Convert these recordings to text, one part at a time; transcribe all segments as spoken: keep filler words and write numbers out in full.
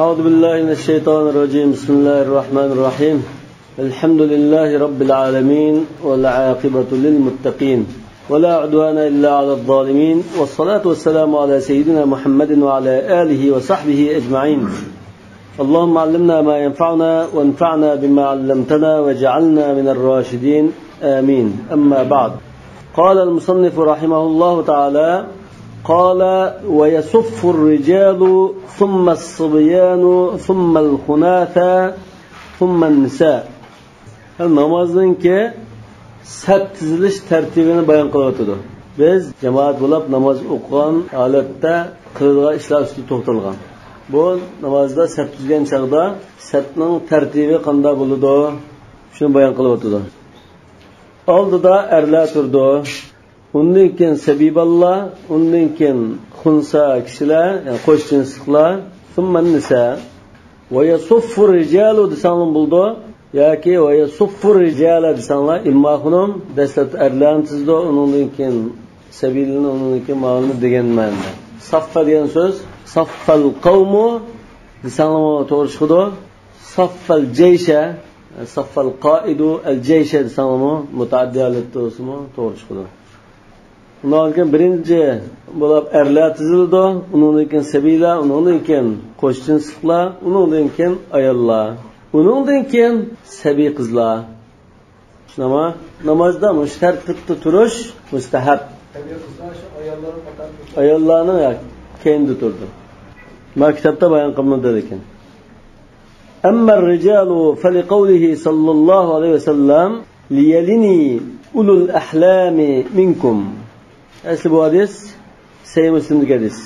أعوذ بالله من الشيطان الرجيم. بسم الله الرحمن الرحيم. الحمد لله رب العالمين، والعاقبة للمتقين، ولا عدوان إلا على الظالمين، والصلاة والسلام على سيدنا محمد وعلى آله وصحبه أجمعين. اللهم علمنا ما ينفعنا، وانفعنا بما علمتنا، واجعلنا من الراشدين. آمين. أما بعد. قال المصنف رحمه الله تعالى، قال: ويصف الرجال، ثم الصبيان، ثم الخناثى، ثم النساء. نامازنىڭكى سەپ تىزىلىش تەرتىپىنى بايان قىلىۋاتىدۇ. بىز جامائەت بولۇپ ناماز ئوقۇغان ھالەتتە قىلىدىغان ئىشلار ئۈستىدە توختالغان. بۇ نامازدا سەپ تۈزگەن چاغدا سەپنىڭ تەرتىپى قانداق بولىدۇ؟ شۇنى بايان قىلىۋاتىدۇ. ئالدىدا ئەرلەر تۇرىدۇ. ئۇندىن كېيىن سەبىي بالىلار، ئۇندىن كېيىن خۇنسا كىشىلەر، يەنى قوش جىنسلىقلار، ثم النساء. ويصف الرجال دېسەڭلار بولىدۇ. ياكى ويصف الرجال دېسەڭلار، ئىمما خانىم دەسلەپتە ئەرلەرنى تىزىدۇ، ئۇنىڭدىن كېيىن سەبىيلىرىنى، ئۇنىڭدىن كېيىن ماۋۇلارنى دېگەن مەنىدە. صف دېگەن سۆز، صف القوم دېسەڭلارمۇ توغرا چىقىدۇ. صف الجيش، صف القائد الجيش دېسەڭلارمۇ، مۇتەئەددىي ھالەتتە بولسىمۇ توغرا چىقىدۇ. ئۇنىڭدىن كېيىن بىرىنچى بولۇپ ئەرلەر تىزىلىدۇ، ئۇنىڭدىن كېيىن سەبىيلەر، ئۇنىڭدىن كېيىن قوش جىنسلىقلار، ئۇنىڭدىن كېيىن ئاياللار، ئۇنىڭدىن كېيىن سەبىي قىزلار. شۇنداقمۇ؟ نامازدا مۇشۇ تەرتىپتە تۇرۇش مۇستەھەب. سەبىي قىزلار شۇ ئاياللارنىڭ قاتارىدا تۇرىدۇ. ئاياللارنىڭ، يا، كەينىدە تۇرىدۇ. ما كىتابتا بايان قىلمىدى لېكىن. أما الرجال فلقوله صلى الله عليه وسلم، ليلني أولو الأحلام منكم. ئەسلى بۇ ھەدىس سەھىھ مۇسلىمدىكى ھەدىس.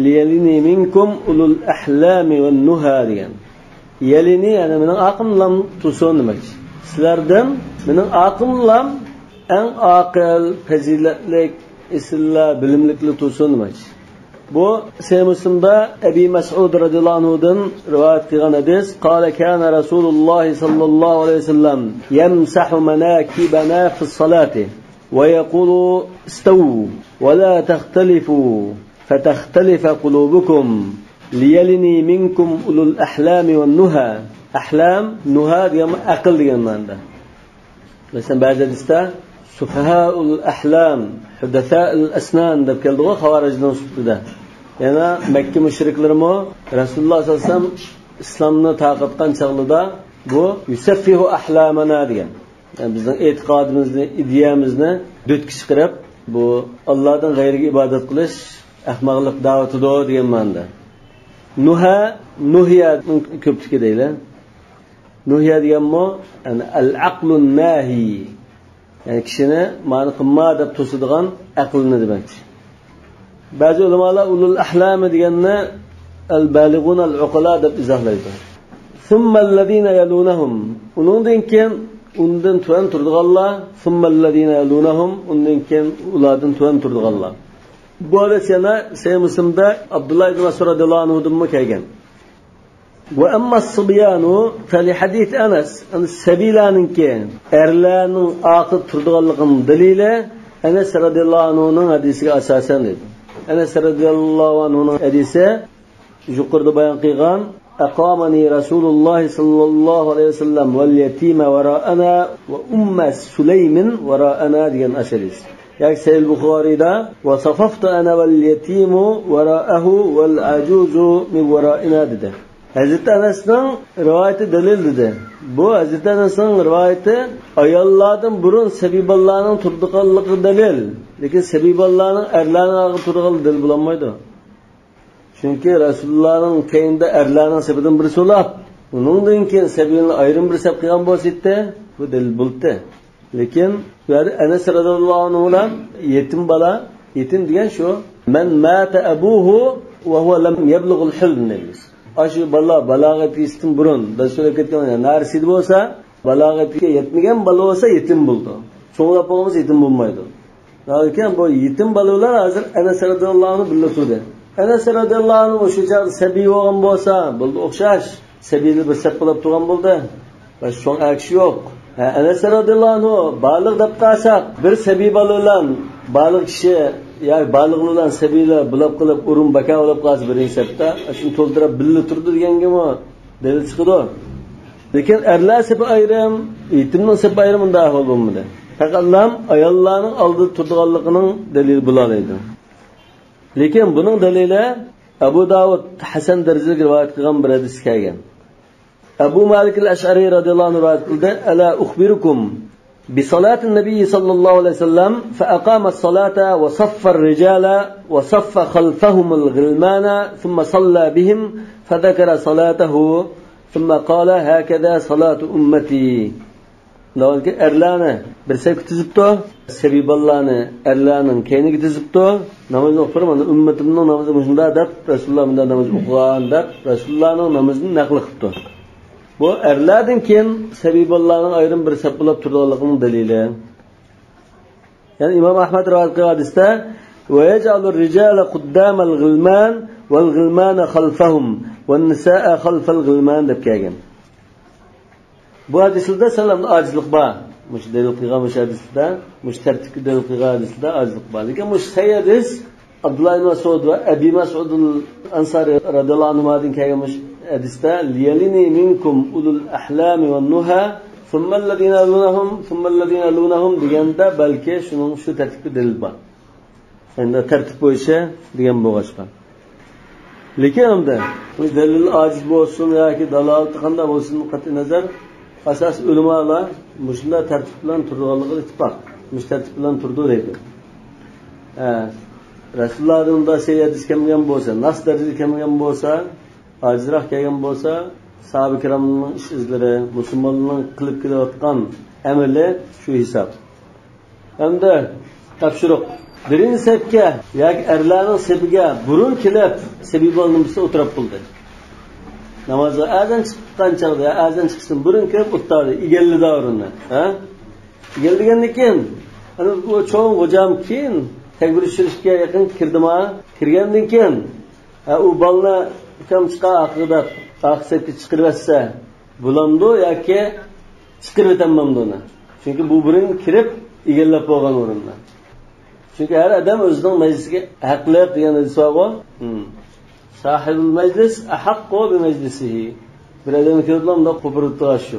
ليلني منكم أولو الأحلام والنهى دېگەن. يەلىنى، يەنى مېنىڭ ئارقامدىلا تۇرسۇن دېمەكچى. سىلەردىن مېنىڭ ئارقامدىلا ئەڭ ئاقىل، پەزىلەتلىك، ئېسىللار، بىلىملىكلەر تۇرسۇن دېمەكچى. بۇ سەھىھ مۇسلىمدا ئەبى مەسئۇد رەزىياللاھۇ ئەنھۇدىن رىۋايەت قىلغان ھەدىس. قال كان رسول الله صلى الله عليه وسلم يمسح مناكبنا في الصلاة ويقول استووا ولا تختلفوا فتختلف قلوبكم ليلني منكم أولو الأحلام والنهى. ئەھلام، نۇھا دېگەن ئەقىل دېگەن مەنىدە. مەسىلەن، بەزى ھەدىستە سۇفەھائۇل ئەھلام، ھۇدەسائۇل ئەسنان دەپ كەلدىغۇ خاۋارىجنىڭ سۈپىتىدە. يەنە مەككە مۇشرىكلىرىمۇ رەسۇلۇللاھ سەللەللاھۇ ئەلەيھى ۋەسەللەم ئىسلامنى تارقاتقان چاغلىدا بۇ يۇسەففىھۇ ئەھلامانا دېگەن. يەنى بىزنىڭ ئېتىقادىمىزنى، ئىدىيەمىزنى دۆتكە چىقىرىپ، بۇ ئاللاھتىن غەيرىگە ئىبادەت قىلىش ئەخمەقلىق دەۋاتىدۇ دېگەن مەنىدە. نۇھا، نۇھيانىڭ كۆپلۈكى دەيلى. نۇھيا دېگەنمۇ، يەنى ئەل ئەقلۇن ناھى. يەنى كىشىنى مانا قىلما دەپ توسىدىغان ئەقىلنى دېمەكچى. بەزى ئۆلىمالار ئۇلۇل ئەھلامى دېگەننى ئەل بالىغۇن ئەل ئۇقۇلا دەپ ئىزاھلايدۇ. ثم الذين يلونهم. ئۇنىڭدىن كېيىن ئۇندىن تۆۋەن تۇرىدىغانلار، ثم الذين يلونهم، ئۇندىن كېيىن ئۇلاردىن تۆۋەن تۇرىدىغانلار. بۇ ھەدىس يەنە سەھىھ مۇسلىمدا ئابدۇللا ئىبن مەسئۇد رەزىياللاھۇ ئەنھۇدىنمۇ كەلگەن. وأما الصبيان فلحديث أنس. ئەنە سەبىيلەرنىڭكى ئەرلەرنىڭ ئارقىدا تۇرىدىغانلىقىنىڭ دەلىلى ئەنەس رەزىياللاھۇ ئەنھۇنىڭ ھەدىسىگە ئاساسەن دېدى. ئەنەس رەزىياللاھۇ ئەنھۇنىڭ ھەدىسى يۇقىرىدا بايان قىلغان، أقامني رسول الله صلى الله عليه وسلم واليتيم وراءنا وأم سليم وراءنا دېگەن ئاشۇ ھەدىس. ياكى سەھىھ بۇخارىيدا، وصففت أنا واليتيم وراءه والعجوز من ورائنا دېدى. ھەزرىتى ئەنەسنىڭ رىۋايىتى دەلىل دېدى. بۇ ھەزرىتى ئەنەسنىڭ رىۋايىتى ئاياللاردىن بۇرۇن سەبىي بالىلارنىڭ تۇرىدىغانلىقى دەلىل. لېكىن سەبىي بالىلارنىڭ ئەرلەرنىڭ ئالدىدا تۇرىدىغانلىقى دەلىل بولالمايدۇ. چۈنكى رەسۇلۇللانىڭ كەينىدە ئەرلەرنىڭ سېپىدىن بىرسى بولاپ، ئۇنىڭدىن كېيىن سەبىيلەرنى ئايرىم بىر سەپ قىلغان بولسا ئىدى، بۇ دەلىل بولاتتى. لېكىن بۇ يەردە ئەنەس رەزىياللاھۇ ئەنھۇ بىلەن يېتىم بالا، يېتىم دېگەن شۇ، من مات أبوه وهو لم يبلغ الحلم دەيمىز. ئاشۇ بالا بالاغەتكە يېتىشتىن بۇرۇن، دادىسى ئۆلۈپ كەتكەن، نەرىسىدە بولسا، بالاغەتكە يەتمىگەن بالا بولسا يېتىم بولىدۇ. چوڭلاپ بولغان بولسا يېتىم بولمايدۇ. لېكىن بۇ يېتىم بالىلار ھازىر ئەنەس رەزىياللاھۇ ئەنھۇ بىللە تۇردى. ئەنەس رەزىياللاھۇ ئەنھۇ شۇ چاغدا سەبىي بولغان بولسا، بولدى ئوخشاش. سەبىيلەر بىر سەپ بولاپ تۇرغان بولدى. باشقا چوڭ ئەر كىشى يوق. ھە، ئەنەس رەزىياللاھۇ ئەنھۇ بالىغ دەپ قالساق، بىر سەبىي بالا بىلەن بالىغ كىشى ياكى بالىغلار بىلەن سەبىيلەر بولاپ قېلىپ، ئورۇن باكا بولاپ قالسا بىرىنچى سەپتە، شۇنى تولدۇرۇپ بىللە تۇرىدۇ دېگەنگىمۇ دەلىل چىقىدۇ. لېكىن ئەرلەر سېپى ئايرىم، يېتىمنىڭ سېپى ئايرىم، ئۇنداق ئەھۋال بولمىدى. پەقەتلا ئاياللارنىڭ ئالدىدا تۇرىدىغانلىقىنىڭ دەلىلى بولالايدۇ. لېكىن بۇنىڭ دەلىلى ئەبۇ داۋۇد ھەسەن دەرىجىدە رىۋايەت قىلغان بىر ھەدىس كەلگەن. ئەبۇ مالىك ئەل ئەشئەرى رەزىياللاھۇ ئەنھۇ رىۋايەت قىلدى: «ألا أخبركم بصلاة النبي صلى الله عليه وسلم فأقام الصلاة وصف الرجال وصف خلفهم الغلمان ثم صلى بهم فذكر صلاته ثم قال: هكذا صلاة أمتي.» ناۋادا ئەرلەرنى بىر سەپكە تىزىپتۇ، سەبىي بالىلارنى ئەرلەرنىڭ كەينىگە تىزىپتۇ. نامازنى ئوقۇپ بېرىپ، مانا ئۈممىتىمنىڭ نامىزى مۇشۇنداق دەپ، رەسۇلۇللا مۇنداق ناماز ئوقۇغان دەپ، رەسۇلۇللانىڭ نامىزىنى نەقىل قىپتۇ. بۇ ئەرلەردىن كېيىن سەبىي بالىلارنىڭ ئايرىم بىر سەپ بولاپ تۇرىدىغانلىقىنىڭ دەلىلى. يەنى ئىمام ئەھمەد رىۋايەت قىلغان ھەدىستە: «ويجعل الرجال قدام الغلمان والغلمان خلفهم والنساء خلف الغلمان» دەپ كەلگەن. بۇ ھەدىسلەردە سەل ئاجىزلىق بار. مۇشۇ دەلىل قىلغان مۇشۇ ھەدىسلەردە، مۇشۇ تەرتىپكە دەلىل قىلغان ھەدىسلەردە ئاجىزلىق بار. لېكىن مۇشۇ سەھىھ ھەدىس، ئابدۇللا ئىبن مەسئۇد ۋە ئەبى مەسئۇدۇل ئەنسارى رەزىياللاھۇ ئەنھۇمادىن كەلگەن مۇشۇ ھەدىستە، «ليلني منكم أولو الأحلام والنهى ثم الذين يلونهم ثم الذين يلونهم» دېگەندە، بەلكى شۇنىڭ، شۇ تەرتىپكە دەلىل بار. ئەمدى تەرتىپ بويىچە دېگەن بولغاچقا. لېكىن ئەمدى بۇ دەلىل ئاجىز بولسۇن ياكى دالالىتى قانداق بولسۇن، قەتئىي نەزەر، ئاساسىي ئۆلىمالار مۇشۇنداق تەرتىپ بىلەن تۇرىدىغانلىقىغا ئىتتىپاق. مۇشۇ تەرتىپ بىلەن تۇرىدۇ دەيدۇ. ھە، رەسۇلۇللادىن ئۇنداق سەھىھ ھەدىس كەلمىگەن بولسا، نەس دەرىجىدە كەلمىگەن بولسا، ئاجىزراق كەلگەن بولسا، ساھابە كىرامنىڭ ئىش ئىزلىرى، مۇسۇلمانلارنىڭ قىلىپ كېلىۋاتقان ئەمىلى شۇ ھېساب. ئەمدى تاپشۇرۇق. بىرىنچى سەپكە ياكى ئەرلەرنىڭ سېپىگە بۇرۇن كېلىپ، سەبىي بالىنى بىرسى ئولتۇرۇپ بولدى. نامازغا ئەزان چىققان چاغدا، يا ئەزان چىقىشتىن بۇرۇن كېلىپ ئولتۇردى، ئىگىلىدى ئورۇننى. ھە؟ ئىگىلىدىگەندىن كېيىن، ئەنە بۇ چوڭ غوجام كېيىن تەكبىر چۈشۈرۈشكە يېقىن كىردىما؟ كىرگەندىن كېيىن، ھە، ئۇ بالىنى ئۇكام چىقار ئارقىغا دەپ، ئارقا سەپكە چىقىرىۋەتسە، بولامدۇ ياكى چىقىرىۋېتەلمەمدۇ ئۇنى؟ چۈنكى بۇ بۇرۇن كىرىپ ئىگىلەپ بولغان ئورۇننى. چۈنكى ھەر ئادەم ئۆزىنىڭ مەجلىسىگە ھەقلىق دېگەن ھەدىس بارغۇ. ھىم. «صاحب المجلس أحق بمجلسه». بىر ئادەم كېلىپلا مۇنداق قوپۇرۇپ تۇرغان شۇ.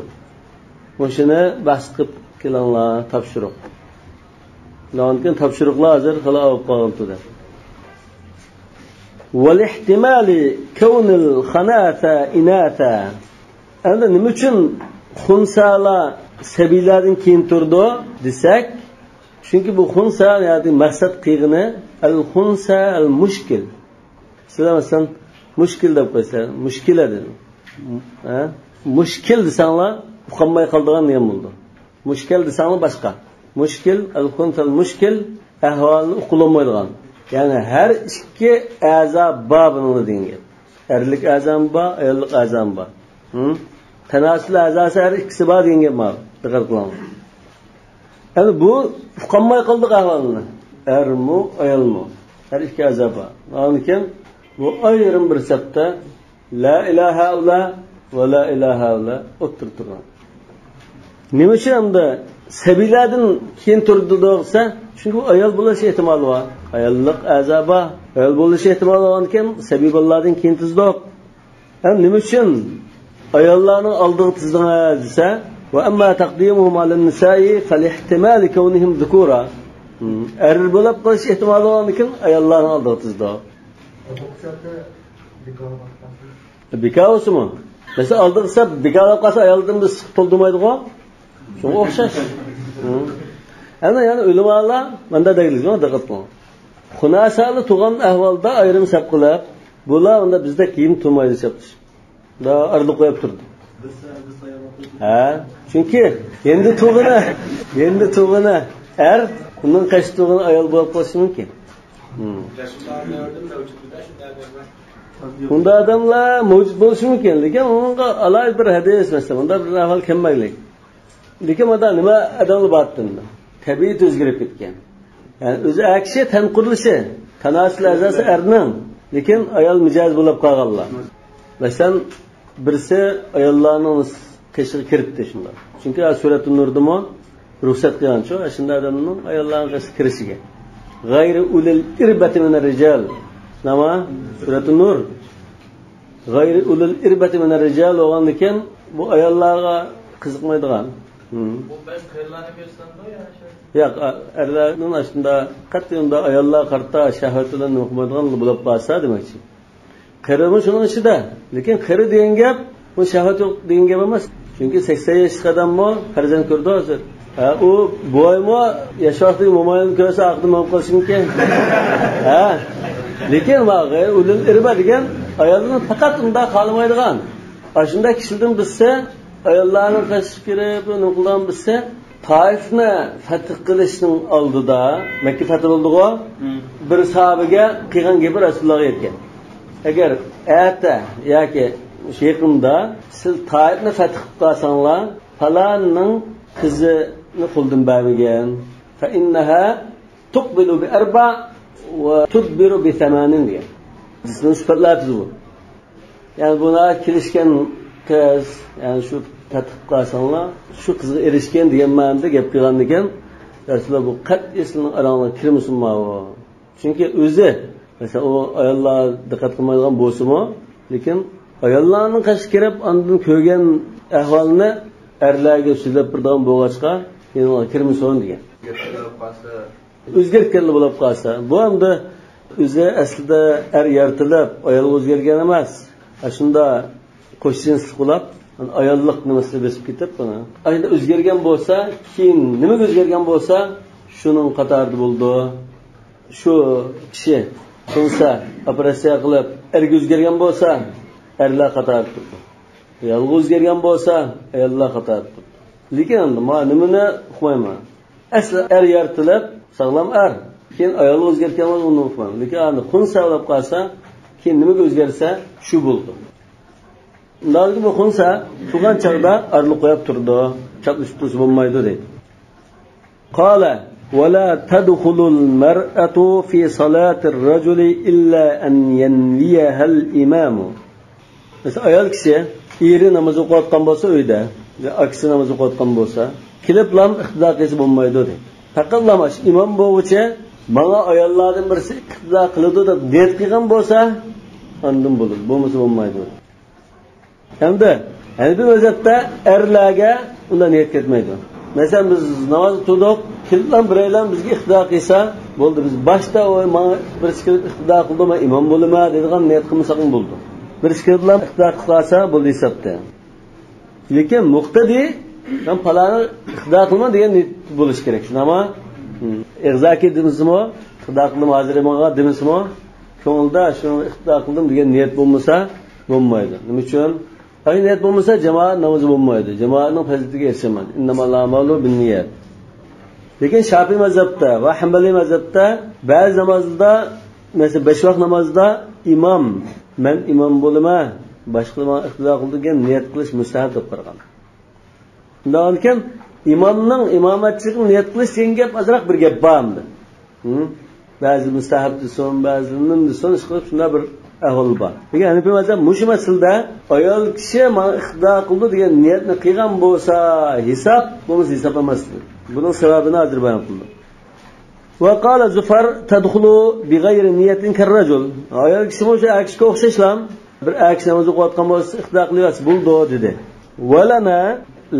مۇشۇنى بەھس قىلىپ كېلىڭلار، تاپشۇرۇق. ئۇنىڭدىن كېيىن تاپشۇرۇقلار ھازىر خېلى ئاۋۇپ قالغانتى دەپ. «ولاحتمال كون الخناثا إناثا». ئەمدى نېمە ئۈچۈن خۇنسالار سەبىيلەردىن كېيىن تۇرىدۇ دېسەك، چۈنكى بۇ خۇنسا، يەنى مەقسەت قىلغىنى، ئەل خۇنسا ئەل مۇشكىل. سىلەر مەسىلەن، مۇشكىل دەپ قويسىلەر، مۇشكىلە دېدىم. ھە؟ مۇشكىل دېسەڭلار، ئۇقالماي قالىدىغان دېگەن بولىدۇ. مۇشكىل دېسەڭلار باشقا. مۇشكىل، ئەل خۇنسا ئەل مۇشكىل، ئەھۋالىنى ئۇقۇلالمايدىغان. يەنى ھەر ئىككى ئەزا بار بۇنىڭدا دېگەن گەپ. ئەرلىك ئەزامۇ بار، ئاياللىق ئەزامۇ بار. ھىم؟ تاناسۇل ئەزاسى ھەر ئىككىسى بار دېگەن گەپ ماۋۇ. دىققەت قىلىڭلار. يەنى بۇ ئۇقالماي قالدۇق ئەھۋالىنى. ئەرمۇ، ئايالمۇ. ھەر ئىككى ئەزا بار. ئاندىن كېيىن بۇ ئايرىم بىر سەپتە لا ئىلاھە ئۇلا ۋە لا ئىلاھە ئۇلا ئوتتۇرىدا تۇرغان. نېمە ئۈچۈن ئەمدى سەبىيلەردىن كېيىن تۇرىدۇ دېسە، چۈنكى بۇ ئايال بولۇش ئېھتىمالى بار. ئاياللىق ئەزا بار. ئايال بولۇش ئېھتىمالى باركەن، سەبىي بالىلاردىن كېيىن تىزدۇق. ھەم نېمە ئۈچۈن ئاياللارنىڭ ئالدىغا تىزدىڭىز دېسە، «وأما تقديمهم على النساء فلاحتمال كونهم ذكورا». ھىم، ئەر بولاپ قېلىش ئېھتىمالى باركەن، ئاياللارنىڭ ئالدىغا تىزدۇق. بىكار بولسىمۇ؟ مەسىلەن، ئالدىغا سەپ بىكارلاپ قالسا، ئايالدىن بىر سىقىپ تولدۇرمايدىغۇ. شۇڭا ئوخشاش. ھە. ئەنە، يەنى ئۆلىمالار ماندا دەيدۇ، دىققەت قىلىڭ. خۇناسالار تۇغان ئەھۋالدا ئايرىم سەپ قىلىپ، بۇلار ئۇندا بىزدەك كىيىم تۇرمايدۇ دەپ. دا ئارىلىق قويۇپ تۇردى. ھە، چۈنكى يەنە تۇغىنى، يەنە تۇغىنى ئەر، ئۇنىڭ قېشىدا تۇغىنى ئايال بولۇپ قېلىشى مۇمكىن. ھىم. ئۇنداق ئادەملەر مەۋجۇت بولۇشى مۇمكىن، لېكىن ئۇنىڭغا ئالاھىدە بىر ھەدىس، مەسىلەن، ئۇنداق بىر ئەھۋال كەلمەيلى. لېكىن مانا نېمە ئادەملەر بارتىن، تەبىئىتى ئۆزگىرىپ كەتكەن. يەنى ئۆزى ئەر كىشى تەن قۇرۇلۇشى، تاناسۇل ئەزاسى ئەرنىڭ، لېكىن ئايال مىجەزى بولۇپ قالغانلار. مەسىلەن، بىرسى ئاياللارنىڭ قېشىغا كىرىپتۇ شۇنداق. چۈنكى سۈرەتۇن نۇردىمۇ رۇخسەت قىلغانچۇ، شۇنداق ئادەمنىڭ ئاياللارنىڭ قېشىغا كىرىشىگە. غير أولي الإربة من الرجال. نېمە؟ سۈرەتۇن نۇر. غير أولي الإربة من الرجال بولغاندىكىن، بۇ ئاياللارغا قىزىقمايدىغان. ھىم. بۇ بەزى قېرىلارنى كۆرسەمدۇ يا شۇ؟ ياق، ئەرلەرنىڭ ئاشۇنداق قەتئىي ئۇنداق ئاياللارغا قارىتا شەھۋەت بىلەن نېمە قىلمايدىغان بولۇپ قالسا دېمەكچى. قېرىمۇ شۇنىڭ ئىچىدە. لېكىن قېرى دېگەن گەپ، بۇ شەھۋەت يوق دېگەن گەپ ئەمەس. چۈنكى سەكسەن ياشلىق ئادەممۇ پەرزەنت كۆرىدۇ ھازىر. ھە، ئۇ بوۋايمۇ ياش ۋاقتىدىكى موماينى كۆرسە ئاقىدىن ماڭىپ قېلىشى مۇمكىن. ھە. لېكىن ۋاقى ئۇلۇل ئىربا دېگەن ئايالنى پەقەت ئۇنداق خالىمايدىغان. ئاشۇنداق كىشىلەردىن بىرسى ئاياللارنىڭ قېشىغا كىرىپ، نېمە قىلىدىغان بىرسى، تائىفنى فەتھ قىلىشنىڭ ئالدىدا، مەككە فەتھ بولدىغۇ، مم. بىر ساھابىگە قىلغان گېپى رەسۇلۇللاھقا يەتكەن. ئەگەر ئەتە ياكى يېقىندا سىز تائىفنى فەتھ قىلىپ قالساڭلار، پالاننىڭ قىزىنى قولدىن بەرمىگىن. فإنها تقبل بأربع وتدبر بثمان دېگەن. بىزنىڭ سۈپەتلەر بۇ. يەنى بۇنىڭغا كېلىشكەن قىز، يەنى شۇ تەتقىق قىلساڭلار، شۇ قىزغا ئېرىشكەن دېگەن مەنىدە گەپ قىلغاندىكىن، رەسۇلۇللا بۇ قەتئىي سىلىنىڭ ئاراڭلارغا كىرمىسۇنمۇ. چۈنكى ئۆزى، مەسىلەن، ئۇ ئاياللار دىققەت قىلمايدىغان بولسىمۇ، لېكىن ئاياللارنىڭ قېشىغا كىرىپ، ئاندىن كۆرگەن ئەھۋالنى ئەرلەرگە سۆزلەپ بېرىدىغان بولغاچقا، يېنىغا كىرمىسۇن دېگەن. ئۆزگەرتكەنلا بولۇپ قالسا، بۇ ئەمدى ئۆزى ئەسلىدە ئەر يارىتىلىپ، ئايالغا ئۆزگەرگەن ئەمەس. ئاشۇندا قوش جىنسلىق بولۇپ، ئاياللىق نېمىسىنى بېسىپ كېتىپ، بۇنى ئاشۇندا ئۆزگەرگەن بولسا، كېيىن نېمىگە ئۆزگەرگەن بولسا، شۇنىڭ قاتارىدا بولىدۇ. شۇ كىشى خۇنسا ئوپېراتسىيە قىلىپ، ئەرگە ئۆزگەرگەن بولسا، ئەرلەر قاتارىدا تۇرىدۇ. ئايالغا ئۆزگەرگەن بولسا، ئاياللار قاتارىدا تۇرىدۇ. لېكىن ئەمدى ما نېمىنى ئۇقمايمەن. ئەسلى ئەر يارىتىلىپ، ساغلام ئەر. كېيىن ئايالغا ئۆزگەرتكەن بولسا ئۇنى ئۇقمايمەن. لېكىن ئەمدى خۇنسا بولۇپ قالسا، كېيىن نېمىگە ئۆزگەرسە، شۇ بولىدۇ. ئۇنداق بۇ خۇنسا تۇغقان چاغدا ئارىلىق قويۇپ تۇرىدۇ. چاتلىشىپ تۇرسا بولمايدۇ دەيدۇ. قال، ولا تدخل المرأة في صلاة الرجل إلا أن ينويها الإمام. مەسىلەن، ئايال كىشى ئېرى ناماز ئوقۇۋاتقان بولسا ئۆيدە، يا ئاكىسى ناماز ئوقۇۋاتقان بولسا، كېلىپلام ئىقتىدا قىلسا بولمايدۇ دەيدۇ. پەقەتلام ئىمام بولغۇچە، ماڭا ئاياللاردىن بىرسى ئىقتىدا قىلىدۇ دەپ نىيەت قىلغان بولسا، ئاندىن بولىدۇ، بولمىسا بولمايدۇ. ئەمدى ھەنىپىي مەزھەپتە ئەرلەرگە ئۇنداق نىيەت كەتمەيدۇ. مەسىلەن، بىز نامازدا تۇردۇق، كېلىپلا بىرەيلەن بىزگە ئىقتىدا قىلسا، بولدى، بىز باشتا ئۇ ماڭا بىرسى كېلىپ ئىقتىدا قىلدى، مەن ئىمام بولىمەن دەيدىغان نىيەت قىلمىساقمۇ بولىدۇ. بىرسى كېلىپلا ئىقتىدا قىلسا بولدى ھېسابتا. لېكىن مۇقتەدى، مەن پالانى ئىقتىدا قىلىمەن دېگەن نىيەت بولۇشى كېرەك، شۇنداقمۇ؟ ھىم. ئېغزاكى دېمىسىمۇ، ئىقتىدا قىلدىم ھازىر ماڭا دېمىسىمۇ، كۆڭلىدە شۇنىڭغا ئىقتىدا قىلدىم دېگەن نىيەت بولمىسا، بولمايدۇ. نېمە ئۈچۈن؟ ئەگەر نىيەت بولمىسا، جامائەت نامىزى بولمايدۇ. جامائەتنىڭ پەزىلىتىگە ئېرىشەلمەيدۇ. إنما الأعمال بالنيات. لېكىن شافىئىي مەزھەپتە ۋە ھەنبەلىي مەزھەپتە بەزى نامازدا، مەسىلەن، بەش ۋاق نامازدا ئىمام، مەن ئىمام بولىمەن، باشقىلار ماڭا ئىقتىدا قىلىدۇ دېگەن نىيەت قىلىش مۇستەھەب دەپ قارىغان. شۇنداقكەن، ئىمامنىڭ ئىمامەتچىلىكىنى نىيەت قىلىش دېگەن گەپ ئازراق بىر گەپ بار ئەمدى. ھىم؟ بەزى مۇستەھەب دېسۇن، بەزى نېمە دېسۇن، ئىشقىلىپ شۇنداق بىر ئەھۋال بار. لېكىن ھەنىپىي مەزھەپ مۇشۇ مەسىلىدە ئايال كىشى ماڭا ئىقتىدا قىلىدۇ دېگەن نىيەتنى قىلغان بولسا، ھېساب، بولمىسا ھېساب ئەمەس. بۇنىڭ سەۋەبىنى ھازىر بايان قىلدۇق. وقال زفر تدخل بغير نية كالرجل. ئايال كىشىمۇ شۇ ئەر كىشىگە ئوخشاشلا بىر ئەر كىشى ناماز ئوقۇۋاتقان بولسا ئىقتىدا قىلىۋەتسە بولىدۇ دېدى. ولنا،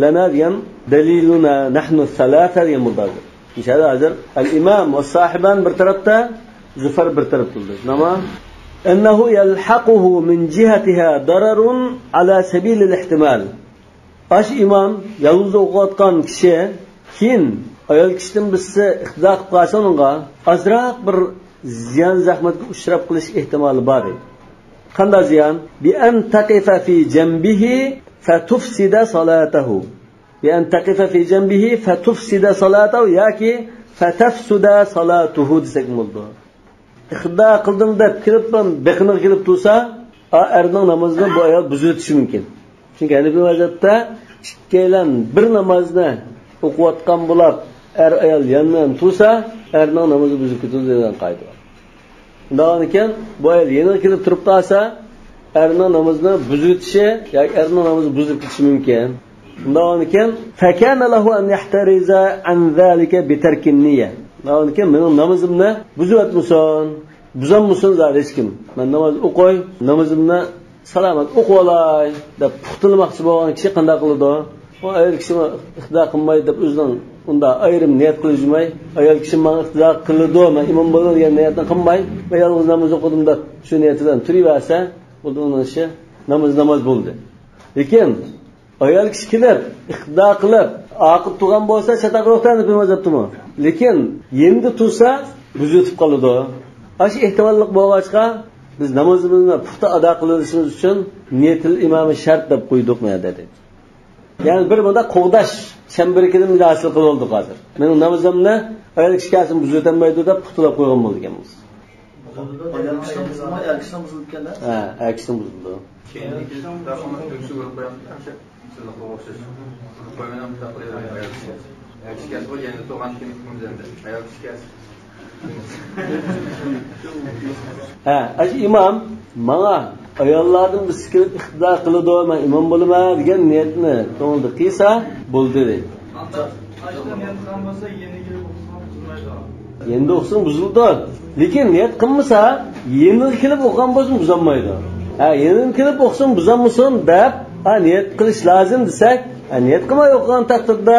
لنا دېگەن دەلىلۇنا نحن الثلاثة دېگەن بولدى ھازىر. مۇشۇ يەردە ھازىر الإمام والصاحبان بىر تەرەپتە، زۇفەر بىر تەرەپتە بولدى. شۇنداقمۇ؟ أنه يلحقه من جهتها ضرر على سبيل الاحتمال. ئاشۇ ئىمام يالغۇز ئوقۇۋاتقان كىشى كېيىن ئايال كىشىدىن بىرسى ئىقتىدا قىلىپ قالسا ئۇنىڭغا ئازراق بىر زىيان زەخمەتكە ئۇچراپ قېلىش ئېھتىمالى بار دەيدۇ. قانداق زىيان؟ بأن تقف في جنبه فتفسد صلاته. بأن تقف في جنبه فتفسد صلاته ياكى فتفسد صلاته دېسەكمۇ بولىدۇ. ئىقتىدا قىلدىڭ دەپ كىرىپلا بېقىنىغا كېلىپ تۇرسا، ئا، ئەرنىڭ نامىزىنى بۇ ئايال بۇزۇۋېتىشى مۇمكىن. چۈنكى ھەنىپىي مەزھەپتە ئىككىيلەن بىر نامازنى ئوقۇۋاتقان بولۇپ، ئەر ئايال يانمۇيان تۇرسا، ئەرنىڭ نامىزى بۇزۇلۇپ كېتىدۇ دېگەن قائىدە بار. شۇنداقكەن، بۇ ئايال يېنىغا كېلىپ تۇرۇپ قالسا، ئەرنىڭ نامىزىنى بۇزۇۋېتىشى ياكى ئەرنىڭ نامىزى بۇزۇلۇپ كېتىشى مۇمكىن. شۇنداقكەن، فكان له أن يحترز عن ذلك بترك النية. ئاندىن كېيىن مېنىڭ نامىزىمنى بۇزۇۋەتمىسۇن، بۇزالمىسۇن زادى ھېچكىم. مەن ناماز ئوقۇي، نامىزىمنى سالامەت ئوقۇۋالاي دەپ پۇختىلىماقچى بولغان كىشى قانداق قىلىدۇ؟ ئۇ ئايال كىشىمۇ ئىقتىدا قىلماي دەپ ئۆزىنىڭ ئۇنداق ئايرىم نىيەت قىلىپ يۈرمەي، ئايال كىشىم ماڭا ئىقتىدا قىلىدۇ، مەن ئىمام بولىمەن دېگەن نىيەتنى قىلماي، مەن يالغۇز ناماز ئوقۇدۇم دەپ شۇ نىيەت بىلەن تۇرۇۋەرسە، بۇ ئۇنىڭ ئىشى ناماز ناماز بولدى. لېكىن ئايال كىشى كېلىپ، ئىقتىدا قىلىپ، ئاقىپ تۇرغان بولسا، چاتاق يوق ھەنەفىي مەزھەپتىمۇ. لېكىن يېنىدا تۇرسا، بۇزۇۋېتىپ قالىدۇ. ئاشۇ ئېھتىماللىق بولغاچقا، بىز نامىزىمىزنى پۇختا ئادا قىلىۋېلىشىمىز ئۈچۈن نىيەتىل ئىمامى شەرت دەپ قويدۇق مانا دېدى. يەنى بىر مۇنداق قوغداش چەمبىرىكىدىن بىر ھاسىل قىلىۋالدۇق ھازىر. مېنىڭ نامىزىمنى ئايال كىشى كەلسە بۇزۇۋېتەلمەيدۇ دەپ پۇختىلاپ قويغان بولىدىكەنمىز. ئايال كىشىنىڭ بۇزۇلماي، ئەر كىشىنىڭ بۇزۇلىدىكەن-دە. ھە، ئەر كىشىنىڭ بۇزۇلىدۇ. كېيىن تاقىمىز تۈگۈشى بولۇپ قويامدىكەن، شۇ سىزنىڭ قولىغا ئوخشاش. قويمىنىڭ تاقىلى ئايال كىشى. ئەر كىشى كەلسە بۇ يەنە تۇرغان كېيىن ئۇقىمىز ئەمدى. ئايال كىشى كەلسە. ھە، ئاشۇ ئىمام ماڭا ئاياللاردىن بىرسى كېلىپ ئىقتىدا قىلىدۇ، مەن ئىمام بولىمەن دېگەن نىيەتنى كۆڭلىدە قىلسا بولدى دەيدۇ. ئاشۇنداق نىيەت قىلغان بولسا يەنە كېلىپ ئوقۇسىمۇ بۇزۇلمايدۇ. يەنىدە ئوقۇسىمۇ بۇزۇلىدۇ. لېكىن نىيەت قىلمىسا، يېنىغا كېلىپ ئوقۇغان بولسىمۇ بۇزۇلمايدۇ. ھە، يېنىدىن كېلىپ ئوقۇسۇن، بۇزۇلمىسۇن دەپ، ھە، نىيەت قىلىش لازىم دېسەك، ھە، نىيەت قىلماي ئوقۇغان تەقدىردە،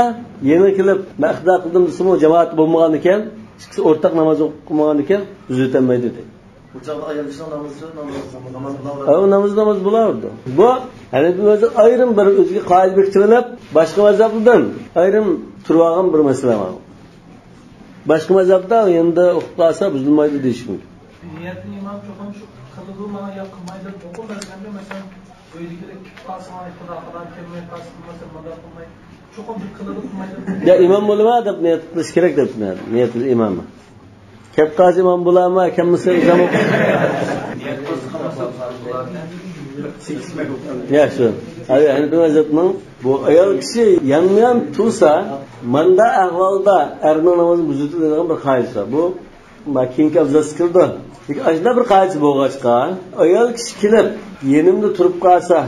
يېنىغا كېلىپ، مەن ئىقتىدا قىلدىم دېسىمۇ، جامائەت بولمىغان ئىكەن، ئىككىسى ئورتاق ناماز ئوقۇمىغان ئىكەن، بۇزۇۋېتەلمەيدۇ دەيدۇ. بۇ چاغدا ئايال كىشىنىڭ نامىزى، ناماز، ناماز بۇلاۋېرىدۇ. ئۇ نامىز، ناماز بولاۋېرىدۇ. بۇ ھەنەفىي مەزھەپ ئايرىم بىر ئۆزىگە قائىدە بېكىتىۋېلىپ، باشقا مەزھەپلەردىن ئايرىم تۇرۇۋالغان بىر مەسىلە بار. باشقا مەزھەپتە يېنىدا ئوقۇپ قالسا بۇزۇلمايدۇ دېيىشى مۇمكىن. نىيەتنى ئىمام چوقۇم شۇ قىلىدۇ ماڭا يا قىلمايدۇ دەپ ئوقۇپ بەرگەندە، مەسىلەن، ئۆيدىكىلەر كېلىپ قالسا ماڭا ئىقتىدا قىلار، كەلمەي قالسا قىلمايسەن، مۇنداق قىلماي، چوقۇم بىر قىلىدۇ قىلمايدۇ. يا ئىمام بولىمەن دەپ نىيەت قىلىش كېرەك دەپ، نىيەتۇل ئىمامە. كەپ قالسا ئىمام بولارمەن، كەلمىسە ئىمام. ياخشى. ھەنەفىي مەزھەپنىڭ بۇ ئايال كىشى يانمۇيان تۇرسا، ماندا ئەھۋالدا ئەرنىڭ نامىزىنى بۇزىدۇ دەيدىغان بىر قائىدىسى بار. بۇ ما كېيىنكى ئابزاستا كېلىدۇ. لېكىن ئاشۇنداق بىر قائىدىسى بولغاچقا، ئايال كىشى كېلىپ يېنىمدا تۇرۇپ قالسا،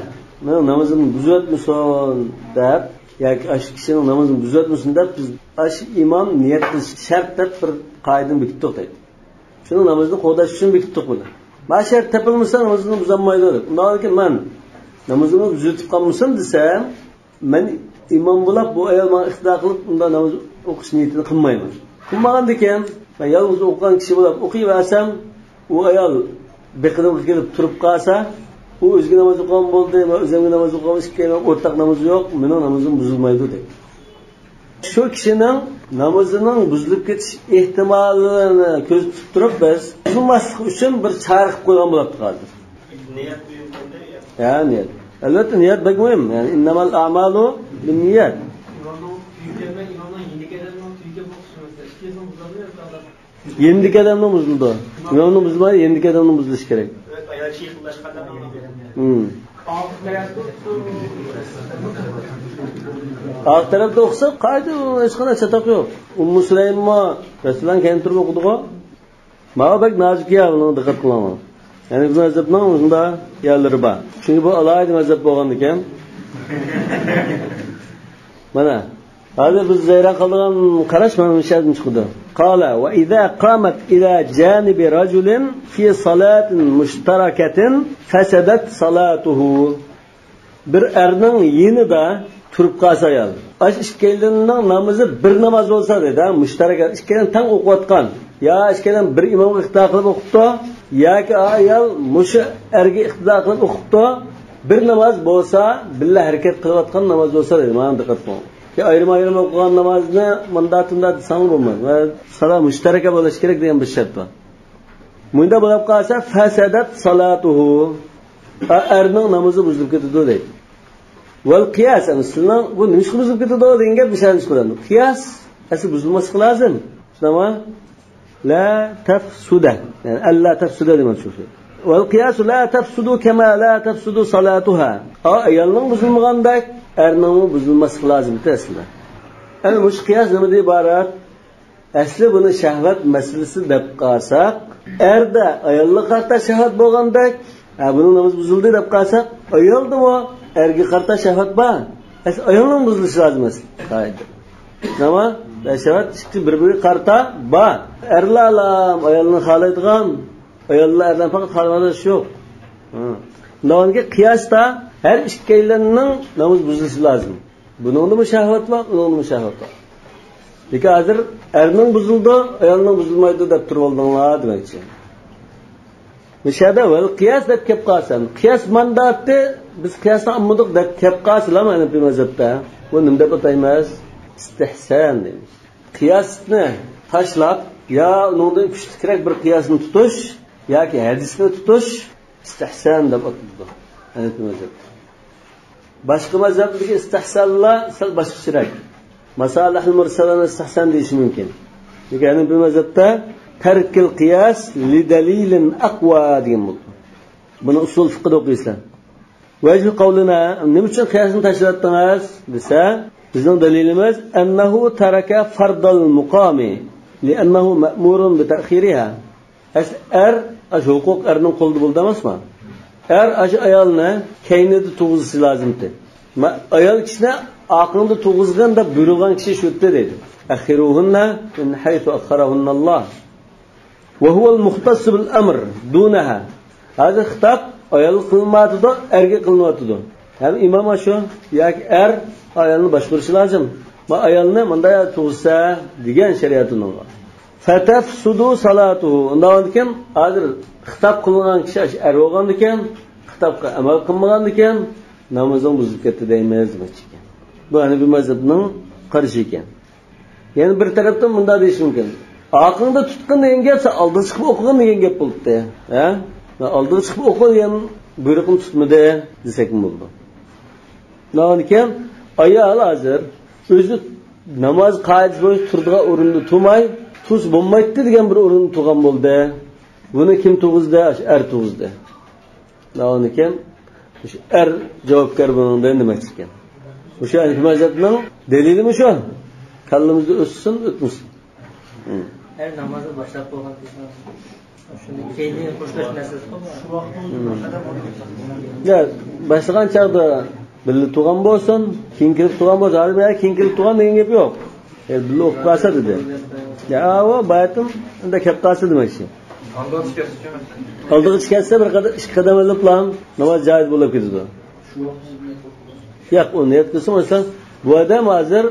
مېنىڭ نامىزىمنى بۇزۇۋەتمىسۇن دەپ، ياكى ئاشۇ كىشىنىڭ نامىزىنى بۇزۇۋەتمىسۇن دەپ، بىز ئاشۇ ئىمام نىيەت قىلىش شەرت دەپ بىر قائىدىنى بېكىتتۇق دەيدۇ. شۇنىڭ نامىزىنى قوغداش ئۈچۈن بېكىتتۇق بۇنى. ما شەرت تېپىلمىسا، نامىزىنى بۇزالمايدۇ دەپ. ئۇنداق بولغاندىكىن مەن نامىزىمنى بۇزۇۋېتىپ قالمىسۇن دېسەم، مەن ئىمام بولاپ، بۇ ئايال ماڭا ئىقتىدا قىلىپ، ئۇنداق ناماز ئوقۇش نىيىتىنى قىلمايمەن. قىلمىغاندىكىن، مەن يالغۇز ئوقۇغان كىشى بولاپ ئوقۇيۋەرسەم، ئۇ ئايال بېقىنىمغا كېلىپ تۇرۇپ قالسا، ئۇ ئۆزىگە ناماز ئوقۇغان بولدى، مەن ئۆزۈمگە ناماز ئوقۇغان، ئىككىيلەننىڭ ئورتاق نامىزى يوق، مېنىڭ نامىزىم بۇزۇلمايدۇ دەيدۇ. شۇ كىشىنىڭ نامىزىنىڭ بۇزۇلۇپ كېتىش ئېھتىمالىنى كۆزدە تۇتۇپ تۇرۇپ، بىز بۇزۇلماسلىقى ئۈچۈن بىر چارە قىلىپ قويغان بولاتتۇق ھازىر. نىيەت مۇھىم. ھە، نىيەت. ئەلۋەتتە، نىيەت بەك مۇھىم. يەنى، إنما الأعمال بالنيات. ئىمامنىڭ ئۆيىگە كەلمەي، ئىمامنىڭ يېنىدىكى ئادەمنىڭ ئۆيىگە كېلىپ ئوقۇش مەسىلە. ئىككىسىنىڭ بۇزۇلمىدى، يەنە يەنىدىكى ئادەمنىڭ بۇزۇلىدۇ. ئىمامنىڭ بۇزۇلماي، يەنىدىكى ئادەمنىڭ بۇزۇلۇشى كېرەك. ئايال كىشى يېقىنلاشقاندا. ھىم. ئارقا تەرەپتە ئوقۇسا، قايتا ھېچقانداق چاتاق يوق. ئۇممۇ سۇلەيممۇ، مەسىلەن، كەينىدە تۇرۇپ ئوقۇدىغۇ. ماۋۇ بەك نازۇك يەر، بۇنىڭغا دىققەت قىلىڭلار. يەنى بۇ مەزھەپنىڭ مۇشۇنداق يەرلىرى بار. چۈنكى بۇ ئالاھىدە مەزھەپ بولغاندىكىن. مانا، ھازىر بىز ھەيران قالىدىغان قاراش مانا مۇشۇ يەردىن چىقىدۇ. قال، وإذا قامت إلى جانب رجل في صلاة مشتركة فسدت صلاته. بىر ئەرنىڭ يېنىدا تۇرۇپ قالسا ئايال، ئاشۇ ئىككىيلىنىڭ نامىزى بىر ناماز بولسا دەيدۇ، ھە، مۇشتەرەك، ئىككىيلەن تەڭ ئوقۇۋاتقان، يا ئىككىيلەن بىر ئىمامغا ئىقتىدا قىلىپ ئوقۇپتۇ، ياكى ئايال مۇشۇ ئەرگە ئىقتىدا قىلىپ ئوقۇپتۇ، بىر ناماز بولسا، بىللە ھەرىكەت قىلىۋاتقان ناماز بولسا دەيدۇ، مانا دىققەت قىلىڭ. يا ئايرىم-ئايرىم ئوقۇغان نامازنى مۇنداق-تۇنداق دېسەڭلار بولمايدۇ. ۋە سالا مۇشتەرەكە بولۇشى كېرەك دېگەن بىر شەرت بار. مۇنداق بولۇپ قالسا، فسدت صلاته. ئا، ئەرنىڭ نامىزى بۇزۇلۇپ كېتىدۇ دەيدۇ. ۋەل قىياس، يەنى سىزنىڭ بۇ نېمىشقا بۇزۇلۇپ كېتىدۇ دېگەن گەپ مۇشۇنىڭ ئۈستىدە. قىياس ئەسلى بۇزۇلماسلىقى لازىم. شۇنداقمۇ؟ لا تفسد. يەنى، ئەللا تفسد دېمەكچى شۇ. ۋەل قىياسۇ لا تفسد كما لا تفسد صلاتها. ئا، ئايالنىڭ بۇزۇلمىغاندەك، ئەرنىڭمۇ بۇزۇلماسلىقى لازىم ئەسلىدە. ئەمدى مۇشۇ قىياس نېمىدىن ئىبارەت؟ ئەسلى بۇنى شەھۋەت مەسىلىسى دەپ قالساق، ئەردە ئايالغا قارىتا شەھۋەت بولغاندەك، ھە، بۇنىڭ نامىزى بۇزۇلدى دەپ قالساق، ئايالدىمۇ ئەرگە قارىتا شەھۋەت بار. ئەسلى ئايالنىڭ بۇزۇلۇشى لازىم ئەسلى. قائىدە. نېمە؟ شەھۋەت ئىككى بىر-بىرىگە قارىتا بار. ئەرلەرلا ئايالنى خالايدىغان، ئاياللار ئەرلەرنى پەقەت خالىمايدىغان ئىش يوق. ھە. شۇنداق قىياستا ھەر ئىككىيلەننىڭ نامىزى بۇزۇلۇشى لازىم. بۇنىڭدىمۇ شەھۋەت بار، ئۇنىڭدىمۇ شەھۋەت بار. لېكىن ھازىر ئەرنىڭ بۇزۇلىدۇ، ئايالنىڭ بۇزۇلمايدۇ دەپ تۇرۇۋالدىڭلار دېمەكچى. مۇشۇ يەردە ۋەل قىياس دەپ كەپ قالسا، قىياس مانداتى، بىز قىياسنى ئالمىدۇق دەپ كەپ قالسىلا ھەنەپىي مەزھەپتە، بۇ نېمە دەپ ئاتايمىز؟ ئىستىھسان دەيمىز. قىياسنى تاشلاپ، يا ئۇنىڭدىن كۈچلۈكرەك بىر قىياسنى تۇتۇش ياكى ھەدىسنى تۇتۇش ئىستىھسان دەپ ئاتىلىدۇ ھەنەپىي مەزھەپتە. باشقا مەزھەپلەردىكى ئىستىھسانلار سەل باشقىچىراق. ماسالىھۇل مۇرسەلانى ئىستىھسان دېيىشى مۇمكىن. لېكىن ھەنەپىي مەزھەپتە تەركىل قىياس لىدەلىلىن ئەقۋا دېگەن بولىدۇ. بۇنى ئۇسۇل فىقھىدا ئوقۇيسىلەر. ۋەجھۇ قەۋلىنا، نېمە ئۈچۈن قىياسنى تاشلىۋەتتىڭىز دېسە، بىزنىڭ دەلىلىمىز، ئەننەھۇ تەرەكە فەردەل مۇقامى لىئەننەھۇ مەئمۇرۇن بىتەئخىرىھا. ئەسلى ئەر، ئاشۇ ھوقۇق ئەرنىڭ قولىدا بولىدۇ ئەمەسمۇ؟ ئەر ئاشۇ ئايالنى كەينىدە تۇغۇزۇشى لازىمتى. مە-، ئايال كىشىنى ئارقىڭدا تۇغۇزغىن دەپ بۇيرۇلغان كىشى شۇ ئىدى دەيدۇ. ئەخخىرۇھۇننە مىن ھەيسۇ ئەخخەرەھۇنناللاھ. ۋە ھۇۋەل مۇختەسسۇ بىل ئەمر دۇنەھا. ھازىر خىتاب ئايالغا قىلىنمايۋاتىدۇ، ئەرگە قىلىنىۋاتىدۇ. ھەم ئىمام ئاشۇ ياكى ئەر ئايالنى باشقۇرۇشى لازىم. ما ئايالنى مۇنداق تۇغسا دېگەن شەرىئەتنىڭ. فەتەفسۇدۇ سالاتۇھۇ. ئۇنداق بولغاندىكىن، ھازىر خىتاب قىلىنغان كىشى ئەر بولغاندىكىن، خىتابقا ئەمەل قىلمىغاندىكىن، نامىزىڭ بۇزۇلۇپ كەتتى دەيمىز دېمەكچى ئىكەن. بۇ ھەنەپىي مەزھەپنىڭ قارىشى ئىكەن. يەنە بىر تەرەپتىن مۇنداق دېيىش مۇمكىن. ئارقىڭدا تۇتقىن دېگەن گەپ، سەن ئالدىغا چىقىپ ئوقۇغىن دېگەن گەپ بولۇپتۇ. ھە؟ مەن ئالدىغا چىقىپ ئوقۇ دېگەن بۇيرۇقنى تۇتمىدى دېسەكمۇ بولىدۇ. شۇنىڭدىن كېيىن ئايال ھازىر ئۆزى ناماز قائىدىسى بويىچە تۇرىدىغان ئورۇندا تۇرماي، تۇرسا بولمايتتى دېگەن بىر ئورۇندا تۇرغان بولدى. بۇنى كىم تۇرغۇزدى؟ ئاشۇ ئەر تۇرغۇزدى. شۇنىڭدىن كېيىن ئەر جاۋابكار بۇنىڭدىن دېمەكچى ئىكەن. مۇشۇ ھەنىپىي مەزھەپنىڭ دەلىلى مۇشۇ. كاللىمىزدا ئۆتسۇن، ئۆتمىسۇن. ھە. ئەر نامازنى باشلاپ بولغان كېسىنى شۇنى كەينىگە قوشۇلۇش مەسىلىسى بار. يا، باشلىغان چاغدا بىللە تۇرغان بولسۇن، كېيىن كېلىپ تۇرغان بولسۇن. ھازىر بۇ يەردە كېيىن كېلىپ تۇرغان دېگەن گەپ يوق. يا، بىللە ئوقۇپ قالسا دېدى. يا، ئاۋۇ باياتىن ئەمدى كەپ قالسا دېمەكچى. ئالدىغا چىقىپ كەتسە بىر قەدەم، ئىككى قەدەم ئېلىپلا ناماز جايىز بولۇپ كېتىدۇ. ياق، ئۇ نىيەت قىلسا، مەسىلەن، بۇ ئادەم ھازىر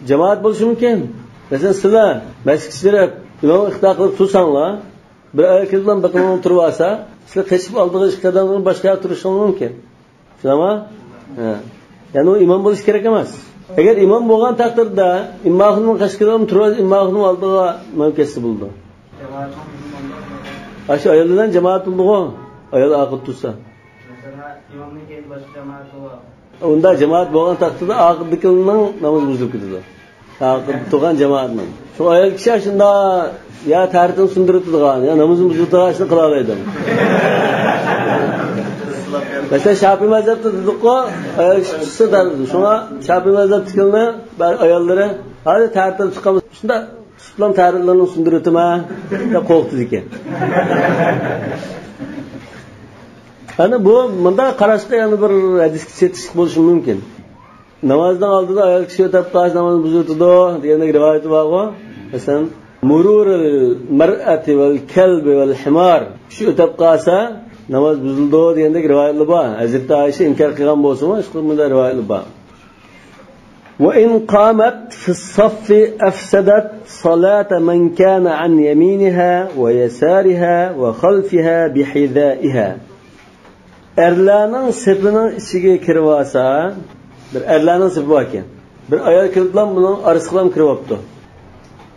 جامائەت بولۇشى مۇمكىن. مەسىلەن، سىلەر مەسچىتكە كىرىپ ئىمام ئىقتىدا قىلىپ تۇرساڭلار، بىر ئايال كېلىپ بېقىمغا تۇرۇۋالسا، سىلەر قېچىپ ئالدىغا ئىككى قەدەم باشقا يەرگە تۇرۇشۇڭلار مۇمكىن. شۇنداقمۇ؟ ھە. يەنى ئۇ ئىمام بولۇشى كېرەك ئەمەس. ئەگەر ئىمام بولغان تەقدىردە، ئىمام خانىم قېشىغا كېلىپ تۇرۇۋالسا، ئىمام خانىم ئالدىغا مېڭىپ كەتسە بولىدۇ. ئاشۇ ئايال بىلەن جامائەت بولىدىغۇ. ئايال ئارقىدا تۇرسا. مەسىلەن، ئىمامدىن كېيىن باشقا جامائەت بولۇر. ئۇنداق جامائەت بولغان تەقدىردە ئارقىدىكىلەرنىڭ نامىزى بۇزۇلۇپ كېتىدۇ. ئارقىدا تۇرغان جامائەتنىڭ. شۇ ئايال كىشى شۇنداق يا تەھارىتىنى سۇندۇرۇۋېتىدىغان، يا نامىزىنى بۇزۇۋېتىدىغان ئىشنى قىلالايدۇ. مەسىلەن، شاپىي مەزھەپتە دېدۇققۇ، ئايال كىشى تۇتسا تەھارەت. شۇڭا شاپىي مەزھەپتىكىلەرنىڭ بەزى ئاياللىرى ھازىر تەھارەتتىن چىققان شۇنداق تۇتۇپلا تەھارەتلىرىنى سۇندۇرۇۋېتىمەن دەپ قورقۇتىدىكەن. ئەنە بۇ مۇنداق قاراشتا يەنە بىر ھەدىسكە چېتىشلىق بولۇشى مۇمكىن. نامازنىڭ ئالدىدا ئايال كىشى ئۆتۈپ قالسا نامازنى بۇزۇۋېتىدۇ دېگەندەك رىۋايىتى بارغۇ. مەسىلەن، مۇرۇرۇل مەرئەتى ۋەل كەلبى ۋەل ھىمار. كىشى ئۆتۈپ قالسا ناماز بۇزۇلىدۇ دېگەندەك رىۋايەتلەر بار. ھەزرىتى ئائىشە ئىنكار قىلغان بولسىمۇ، ئىشقىلىپ مۇنداق رىۋايەتلەر بار. وإن قامت في الصف أفسدت صلاة من كان عن يمينها ويسارها وخلفها بحذائها. ئەرلەرنىڭ سېپىنىڭ ئىچىگە كىرىۋالسا، بىر ئەرلەرنىڭ سېپى باركەن، بىر ئايال كېلىپلا بۇنىڭ ئارىسىغا كىرىۋاپتۇ.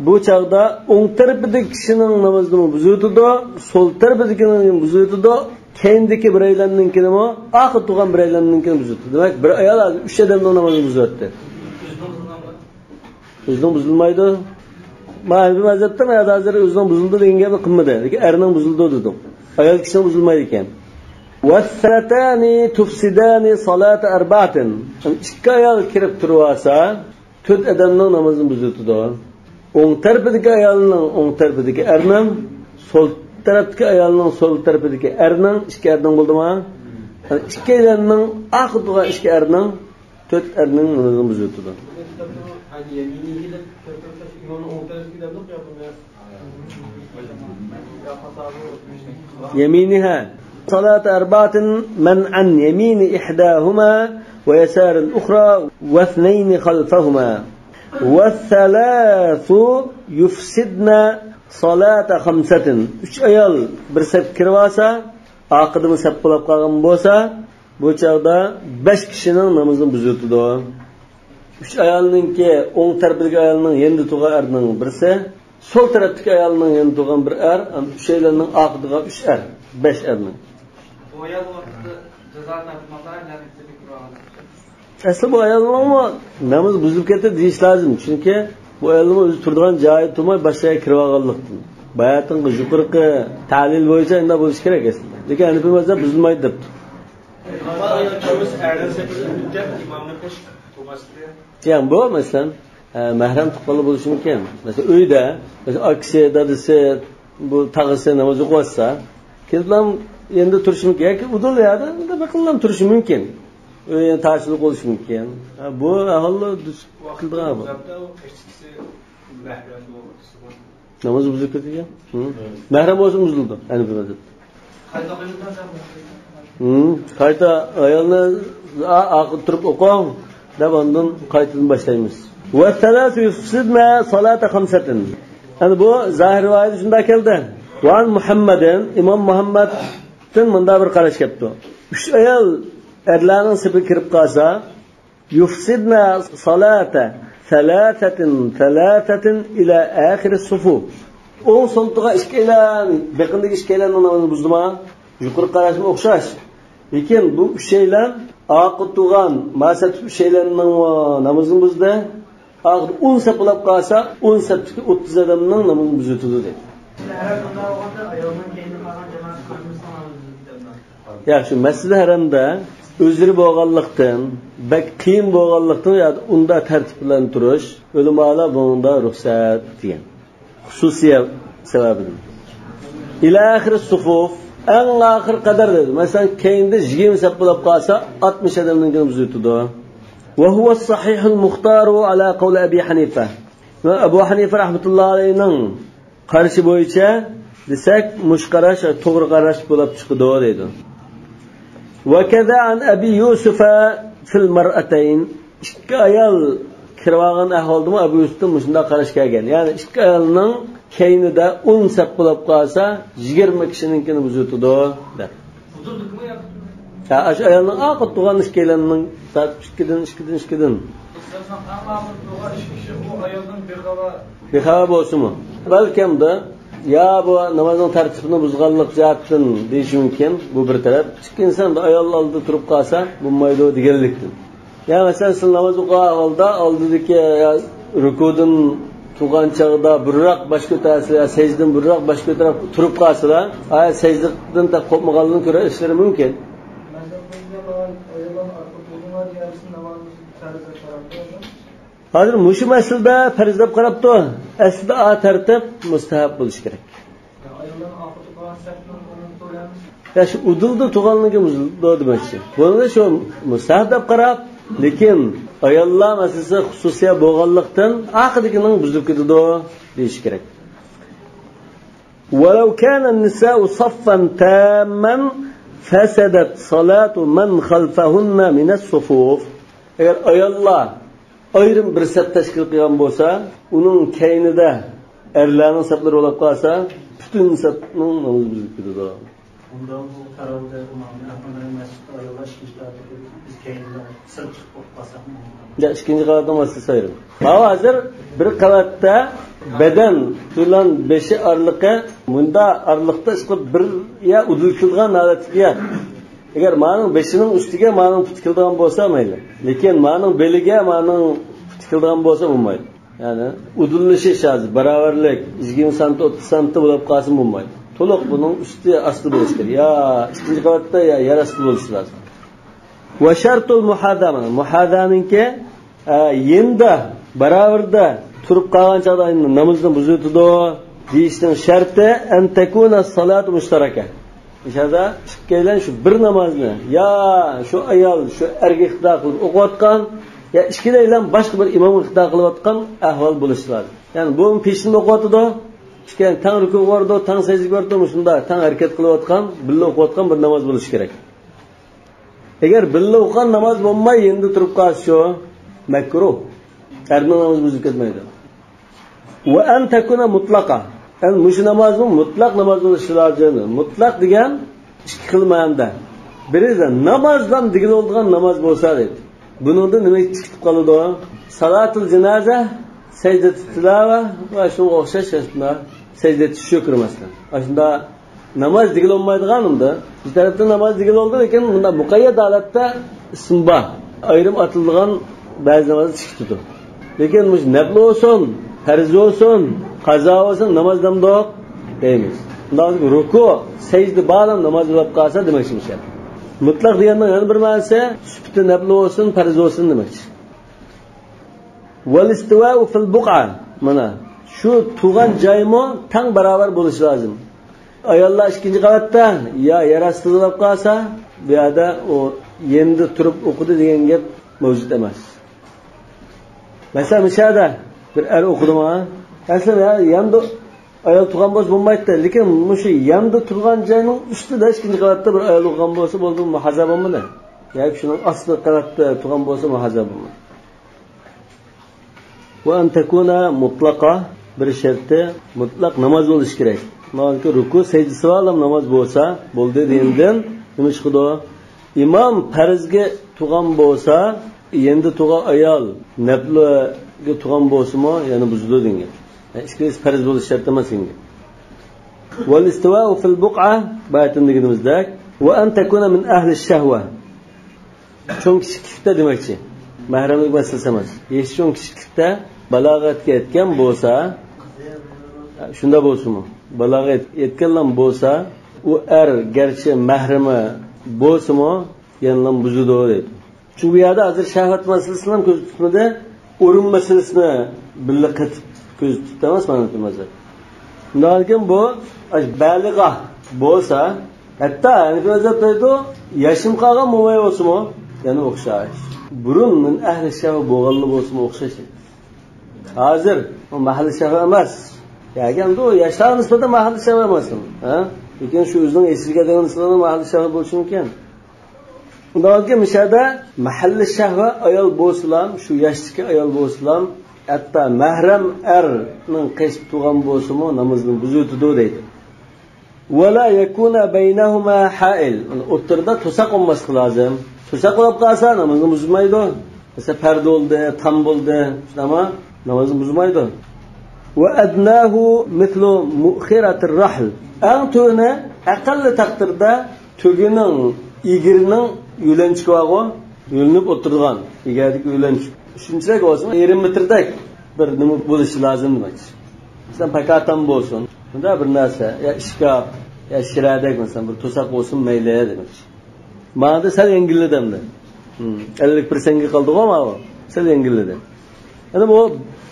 بۇ چاغدا ئوڭ تەرىپىدىكى كىشىنىڭ نامىزىنىمۇ بۇزۇۋېتىدۇ، سول تەرىپىدىكىنىڭ بۇزۇۋېتىدۇ، كەينىدىكى بىرەيلەننىڭكىنىمۇ، ئاخىرى تۇرغان بىرەيلەننىڭكىنى بۇزۇۋېتىدۇ. دېمەك، بىر ئايال ھازىر ئۈچ ئادەمنىڭ نامىزىنى بۇزۇۋەتتى. ئۆزىنىڭ بۇزۇلمايدۇ. مەن ھەنەپىي مەزھەپتە مەن ھازىر ئۆزىنىڭ بۇزۇلدى دېگەن گەپنى قىلمىدى. لېكىن ئەرنىڭ بۇزۇلدى دېدۇق. ئايال كىشىنىڭ بۇزۇلمايدىكەن. والثنتان تفسدان صلاة أربعة. ئىككى ئايال كىرىپ تۇرۇۋالسا، تۆت ئادەمنىڭ نامىزىنى بۇزۇۋېتىدۇ. ئوڭ تەرىپىدىكى ئايالنىڭ، ئوڭ تەرىپىدىكى ئەرنىڭ، سول تەرەپتىكى ئايالنىڭ، سول تەرىپىدىكى ئەرنىڭ، ئىككى ئەرنىڭ بولدىما؟ يەنى ئىككىيلەننىڭ، ئاخىرىدا تۇرغان ئىككى ئەرنىڭ، تۆت ئەرنىڭ نامىزىنى بۇزۇۋېتىدۇ. يەمىنىھى دەپ كۆرسەتسە، ئىمامنىڭ ئوڭ تەرىپىگە دەمدۇق يا بۇنى؟ يا خاتا بۇ. يەمىنىھا. صلاة أربعة منعا يمين إحداهما ويسار الأخرى واثنين خلفهما. والثلاث يفسدن صلاة خمسة. ئۈچ ئايال بىر سەپكە كىرىۋالسا، ئارقىدىمۇ سەپ بولاپ قالغان بولسا، بۇ چاغدا بەش كىشىنىڭ نامىزىنى بۇزۇۋېتىدۇ. ئۈچ ئايالنىڭكى ئوڭ تەرىپىدىكى ئايالنىڭ يېنىدا تۇرغان ئەرنىڭ بىرسى، سول تەرەپتىكى ئايالنىڭ يېنىدا تۇرغان بىر ئەر، ئەنە ئۈچەيلەننىڭ ئارقىدا تۇرغان ئۈچ ئەر، بەش ئەرنىڭ. بۇ ئايال ۋاقتىدا جازا تارتماقتا، يەنى تېپىپ تۇرغان. ئەسلى بۇ ئايالنىڭمۇ نامىزى بۇزۇلۇپ كەتتى دېيىش لازىم. چۈنكى بۇ ئايالنىڭ ئۆزى تۇرىدىغان جايىدا تۇرماي، باشقا يەرگە كىرىۋالغانلىقتىن. باياتىنقى يۇقىرىقى تەلىل بويىچە ئۇنداق بولۇشى كېرەك ئەسلىدە. لېكىن ھەنىفىي مەزھەپ بۇزۇلمايدۇ دەپتۇ. ئەمما ئايال كىمسى ئەرنىڭ سېپىگە ئۆتۈپ كەپ ئىمامنى قېشىپ تۇرماسلىقى. يەنى بۇ، مەسىلەن، ئە، مەھرەم تۇغقانلار بولۇشى مۇمكىن. مەسىلەن، ئۆيدە، مەسىلەن، ئاكىسى، دادىسى، بۇ تاغىسى ناماز ئوقۇۋاتسا، كېلىپلا يېنىدا تۇرۇشى مۇمكىن. ياكى ئۇدۇل يەردە بىر قىلىپ تۇرۇشى مۇمكىن. ئۆينى تاشلىق بولۇشى مۇمكىن. ھە، بۇ ئەھۋالدا دۇچ كېلىدىغان ئەھۋال. ناماز بۇزۇلۇپ كېتىدىكەن. ھە. مەھرەم بولسا بۇزۇلىدۇ. ھەنىفىي مەزھەپ. ھە، قايتا ئايالنى ئا-، ئاخىر تۇرۇپ ئوقۇڭ دەپ ئاندىن قايتىدىن باشلايمىز. والثلاث يفسدن صلاة خمسة. ئەنە بۇ زاھىر رىۋايەتتە شۇنداق كەلدى. وعن محمد، ئىمام مۇھەممەدتىن مۇنداق بىر قاراش كەپتۇ. ئۈچ ئايال ئەرلەرنىڭ سېپىگە كىرىپ قالسا، يفسدن صلاة ثلاثة ثلاثة إلى آخر الصفوف. ئوڭ سومتىغا ئىككىيلەن، بېقىندىكى ئىككىيلەننىڭ نامىزىنى بۇزدىما؟ يۇقىرى قاراشمۇ ئوخشاش. لېكىن بۇ ئۈچەيلەن ئارقا تۇرغان، مەسىلەن، ئۈچەيلەننىڭ نامىزىنى بۇزدى. ئاخىرى ئون سەپ بولاپ قالسا، ئون سەپتىكى ئوتتۇز ئادەمنىڭ نامىزىنى بۇزۇۋېتىدۇ دەيدۇ. ياخشى، مەسجىدى ھەرەمدە ئۆزرە بولغانلىقتىن، بەك قىيىن بولغانلىقتىن، يا ئۇنداق تەرتىپ بىلەن تۇرۇش، ئۆلىمالار بۇنىڭدا رۇخسەت دېگەن. خۇسۇسىيە سەۋەبىدىن. إلى آخر الصفوف، ئەڭ ئاخىر قەدەر دەيدۇ. مەسىلەن، كەينىدە يىگىرمە سەپ بولاپ قالسا، ئاتمىش ئادەمنىڭكىنى بۇزۇۋېتىدۇ. وهو الصحيح المختار على قول أبي حنيفة. ۋە ئەبۇ ھەنىفە رەھمەتۇللاھى ئەلەيھىنىڭ قارىشى بويىچە دېسەك، مۇشۇ قاراش توغرا قاراش بولۇپ چىقىدۇ دەيدۇ. وكذا عن أبي يوسف في المرأتين. ئىككى ئايال كىرىۋالغان ئەھۋالدىمۇ ئەبۇ يۈسۈپتىن مۇشۇنداق قاراش كەلگەن. يەنى ئىككى ئايالنىڭ كەينىدە ئون سەپ بولاپ قالسا، يىگىرمە كىشىنىڭكىنى بۇزۇۋېتىدۇ دەپ. ھە، ئاشۇ ئايالنىڭ ئارقىدا تۇرغان ئىككىيلەننىڭ تارتىپ ئىككىدىن، ئىككىدىن، ئىككىدىن. بىخەۋەر بولسىمۇ؟ بەلكەمدە، يا بۇ نامازنىڭ تەرتىپىنى بۇزغانلىق جەھەتتىن دېيىشى مۇمكىن، بۇ بىر تەرەپ. ئىككىنچىسى، ئەمدى ئايال ئالدىدا تۇرۇپ قالسا بولمايدۇ دېگەنلىكتىن. يا مەسىلەن، سىز ناماز ئوقۇغان ئەھۋالدا ئالدىدىكى، يا رۇكۇدىن تۇرغان چاغدا بۇرراق باش كۆتەرسىلەر، يا سەجدىدىن بۇرراق باش كۆتۈرۈپ تۇرۇپ قالسىلەر، ئايا سەجدىدىن تەق قوپمىغانلىقىنى كۆرۈشلىرى مۇمكىن. ھازىر مۇشۇ مەسىلىدە پەرز دەپ قاراپتۇ. ئەسلىدە ئا تەرتىپ مۇستەھەب بولۇشى كېرەك. يا شۇ ئۇدۇلدا تۇرغانلىقى بۇزۇلىدۇ دېمەكچى. بۇنى شۇ مۇستەھەب دەپ قاراپ، لېكىن ئاياللار مەسىلىسى خۇسۇسىيەت بولغانلىقتىن، ئارقىدىكىنىڭ بۇزۇلۇپ كېتىدۇ دېيىش كېرەك. ولو كان النساء صفا تاما فسدت صلاة من خلفهن من الصفوف. ئەگەر ئاياللار ئايرىم بىر سەپ تەشكىل قىلغان بولسا، ئۇنىڭ كەينىدە ئەرلەرنىڭ سەپلىرى بولۇپ قالسا، پۈتۈن سەپنىڭ نامىزى بۇزۇلۇپ كېتىدۇ. ئۇندا بۇ تەراۋىھ ئىمامى ئەخمەتنىڭ مەسچىتتە ئاياللار ئىككىنچى قەۋەتتە كىرىپ، بىز كەينىدە سىرت چىقىپ قالساقمۇ؟ يا، ئىككىنچى قەۋەتنىڭ مەسىلىسى ئايرىم. ھاۋا ھازىر بىر قەۋەتتە بەدەن بىلەن بېشى ئارىلىقى مۇندا ئارىلىقتا ئىشقىلىپ بىر يا ئۇدۇل كېلىدىغان ھالەتتىكى يەر. ئەگەر مانىڭ بېشىنىڭ ئۈستىگە مانىڭ پۇتى كېلىدىغان بولسا مەيلى. لېكىن مانىڭ بېلىگە مانىڭ پۇتى كېلىدىغان بولسا بولمايدۇ. يەنى ئۇدۇللىشىش ھازىر باراۋەرلىك، يىگىرمە سانتى، ئوتتۇز سانتى بولۇپ قالسا بولمايدۇ. تولۇق بۇنىڭ ئۈستى ئاستى بولۇشى كېرەك. يا ئىككىنچى قەۋەتتە يا يەر ئاستى بولۇشى لازىم. وشرط المحاذاة، مانا مۇھازانىڭكى، ئە، يېنىدا، باراۋىرىدا تۇرۇپ قالغان چاغدا نامىزىنى بۇزۇۋېتىدۇ دېيىشنىڭ شەرتى، أن تكون الصلاة مشتركة. مۇشۇ يەردە ئىككىيلەن شۇ بىر نامازنى، يا شۇ ئايال شۇ ئەرگە ئىقتىدا قىلىپ ئوقۇۋاتقان، يا ئىككىلەيلەن باشقا بىر ئىمامغا ئىقتىدا قىلىۋاتقان ئەھۋال بولۇشى لازىم. يەنى بۇ پېشىندا ئوقۇۋاتىدۇ، ئىككىلەن تەڭ رۇكۇغا بارىدۇ، تەڭ سەجدىگە بارىدۇ، مۇشۇنداق تەڭ ھەرىكەت قىلىۋاتقان، بىللە ئوقۇۋاتقان بىر ناماز بولۇشى كېرەك. ئەگەر بىللە ئوقۇغان ناماز بولماي يېنىدا تۇرۇپ قالسا شۇ مەكرۇھ. ئەرنىڭ نامىزى بۇزۇلۇپ كەتمەيدۇ. ۋە ئەن تەكۇنە مۇتلەقە. يەنى مۇشۇ نامازمۇ مۇتلەق ناماز بولۇشى لازىم. مۇتلەق دېگەن ئىككى خىل مەنىدە. بىرى نامازلام دېگىلى بولىدىغان ناماز بولسا دەيدۇ. بۇنىڭدا نېمە چىقىپ قالىدۇ؟ سالاتۇل جىنازە، سەجدەتۇ تىلاۋە ۋە شۇنىڭغا ئوخشاش شەرتلەر، سەجدەتۇ شۈكرى مەسىلەن. ئاشۇنداق ناماز دېگىلى بولمايدىغان ئۇندا. بىر تەرەپتىن ناماز دېگىلى بولىدۇ، لېكىن مۇنداق مۇقەييەت ھالەتتە ئىسمى بار. ئايرىم ئاتىلىدىغان بەزى نامازلار چىقىپ تۇرىدۇ. لېكىن مۇشۇ نەپلى بولسۇن، پەرز بولسۇن، قازا بولسۇن، ناماز دەمدۇق دەيمىز. ئۇنداق رۇكۇ، سەجدە بارلا ناماز بولۇپ قالسا دېمەكچى مۇشۇ. مۇتلەق دېگەننىڭ يەنە بىر مەنىسى، سۈپىتى نەپلى بولسۇن، پەرز بولسۇن دېمەكچى. ۋەل ئىستىۋائۇ فىل بۇقئە. مانا، شۇ تۇرغان جايمۇ تەڭ باراۋەر بولۇشى لازىم. ئاياللار ئىككىنچى قەۋەتتە يا يەر ئاستىدا بولۇپ قالسا، بۇ يەردە ئۇ يېنىدا تۇرۇپ ئوقۇدى دېگەن گەپ مەۋجۇت ئەمەس. مەسىلەن، مۇشۇ يەردە بىر ئەر ئوقۇدىمۇ؟ ئەسلى يا، ياندا ئايال تۇرغان بولسا بولمايتتى. لېكىن مۇشۇ ياندا تۇرغان جاينىڭ ئۈستىدە ئىككىنچى قەۋەتتە بىر ئايال ئوقۇغان بولسا بولدى، مۇھازا بولمىدى. ياكى شۇنىڭ ئاستى قەۋەتتە تۇرغان بولسا مۇھازا بولمىدى. ۋە ئەن تەكۇنە مۇتلەقە، بىر شەرتى مۇتلەق ناماز بولۇشى كېرەك. ناھايىتى رۇكۇ سەجدىسى بارلا ناماز بولسا بولدى دېگەندىن نېمە چىقىدۇ؟ ئىمام پەرزگە تۇرغان بولسا، يېنىدا تۇرغان ئايال نەپلىگە تۇرغان بولسىمۇ يەنە بۇزىدۇ دېگەن گەپ. يەنى ئىككىلىسى پەرز بولۇش شەرت ئەمەس دېگەن گەپ. ۋەل ئىستىۋائۇ فىل بۇقئە، بايىتىن دېگىنىمىزدەك، ۋە ئەن تەكۇنە مىن ئەھلى شەھۋە. چوڭ كىچىكلىكتە دېمەكچى. مەھرەملىك مەسىلىسى ئەمەس. يېشى چوڭ كىچىكلىكتە بالاغەتكە يەتكەن بولسا، شۇنداق بولسىمۇ، بالاغەت يەتكەنلا بولسا، ئۇ ئەر گەرچە مەھرىمى بولسىمۇ، يەنىلا بۇزىدۇ دەيدۇ. چۈنكى بۇ يەردە ھازىر شەھۋەت مەسىلىسىنى كۆزدە تۇتمىدى، ئورۇن مەسىلىسىنى بىللە قېتىپ كۆزدە تۇتۇپ ئەمەس مانا بۇ مەزھەپ. شۇنداقكەن بۇ، ئاش-، بالىغا بولسا، ھەتتا ھەنىفىي مەزھەپ دەيدۇ، ياشىم قالغان موماي بولسىمۇ، يەنە ئوخشاش. بۇرۇن مىن ئەھلى شەھۋە بولغانلا بولسىمۇ ئوخشاش. ھازىر ئۇ مەھەللە شەھۋە ئەمەس. يەنى ئۇ ياشلارغا نىسبەتەن مەھەللە شەھۋە ئەمەس. ھە؟ لېكىن شۇ ئۆزىنىڭ يېشىگە كەلگەن نىسبەتەن مەھەللە شەھۋە بولۇشى مۇمكىن. ئۇنداق مۇشۇ يەردە مەھەللە شەھۋە ئايال بولسىلا، شۇ ياشتىكى ئايال بولسىلا، ھەتتا مەھرەم ئەرنىڭ قېشىدا تۇرغان بولسىمۇ نامىزىنى بۇزۇۋېتىدۇ دەيدۇ. ۋەلا يەكۇنە بەينەھۇما ھائىل. ئوتتۇرىدا توساق بولماسلىقى لازىم. توساق بولۇپ قالسا نامىزىنى بۇزمايدۇ. مەسىلەن، پەردە بولدى، تام بولدى. شۇنداقمۇ؟ نامىزىنى بۇزمايدۇ. ۋە ئەدناھۇ مىسلۇ مۇئخىراتىر راھل. ئەڭ تۆۋىنى ئەقەللى تەقدىردە تۆگىنىڭ، ئېگىرىنىڭ يۆلەنچۈكى بارغۇ، يۆلىنىپ ئولتۇرىدىغان ئېگەردىكى يۆلەنچۈك. شۇنچىلىك بولسىمۇ، يېرىم مېتىردەك بىر نېمە بولۇشى لازىم دېمەكچى. مەسىلەن، پاكاتام بولسۇن، بۇنداق بىر نەرسە، يا ئىشكاپ، يا شىرەدەك، مەسىلەن، بىر توساق بولسۇن مەيلى دېمەكچى. ماڭا سەل يەڭگىللىدى ئەمدى. ھىم، ئەللىك پىرسەنتكە قالدىغۇ ماۋۇ. سەل يەڭگىللىدى. يەنى بۇ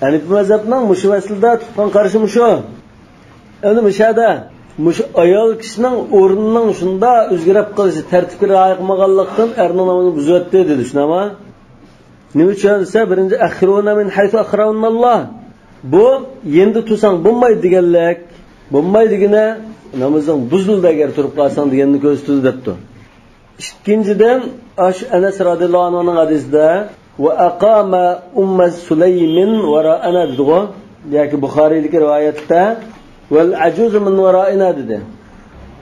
ھەنىپىي مەزھەپنىڭ مۇشۇ مەسىلىدە تۇتقان قارىشى مۇشۇ. ئەمدى مۇشۇ يەردە مۇشۇ ئايال كىشىنىڭ ئورنىنىڭ شۇنداق ئۆزگىرىپ قېلىشى، تەرتىپكە رىئايە قىلمىغانلىقتىن ئەرنىڭ نامىزىنى بۇزۇۋەتتى دېدى، شۇنداقمۇ؟ نېمە ئۈچۈن دېسە، بىرىنچى، ئەخىرۇنە مىن ھەيسۇ ئەخىرەھۇنناللا. بۇ يېنىدا تۇرساڭ بولمايدۇ دېگەنلىك. بولمايدۇ دېگىنى، نامىزىڭ بۇزۇلدى ئەگەر تۇرۇپ قالساڭ دېگەننى كۆرسىتىدۇ دەپتۇ. ئىككىنچىدىن، ئاشۇ ئەنەس رازىياللاھۇ ئەنھۇنىڭ ھەدىسىدە، ۋە ئەقامە ئۇممە سۇلەيمىن ۋەرائەنە دېدىغۇ، ياكى بۇخارىيدىكى رىۋايەتتە، ۋەل ئەجۇزۇ مىن ۋەرائىنا دېدى.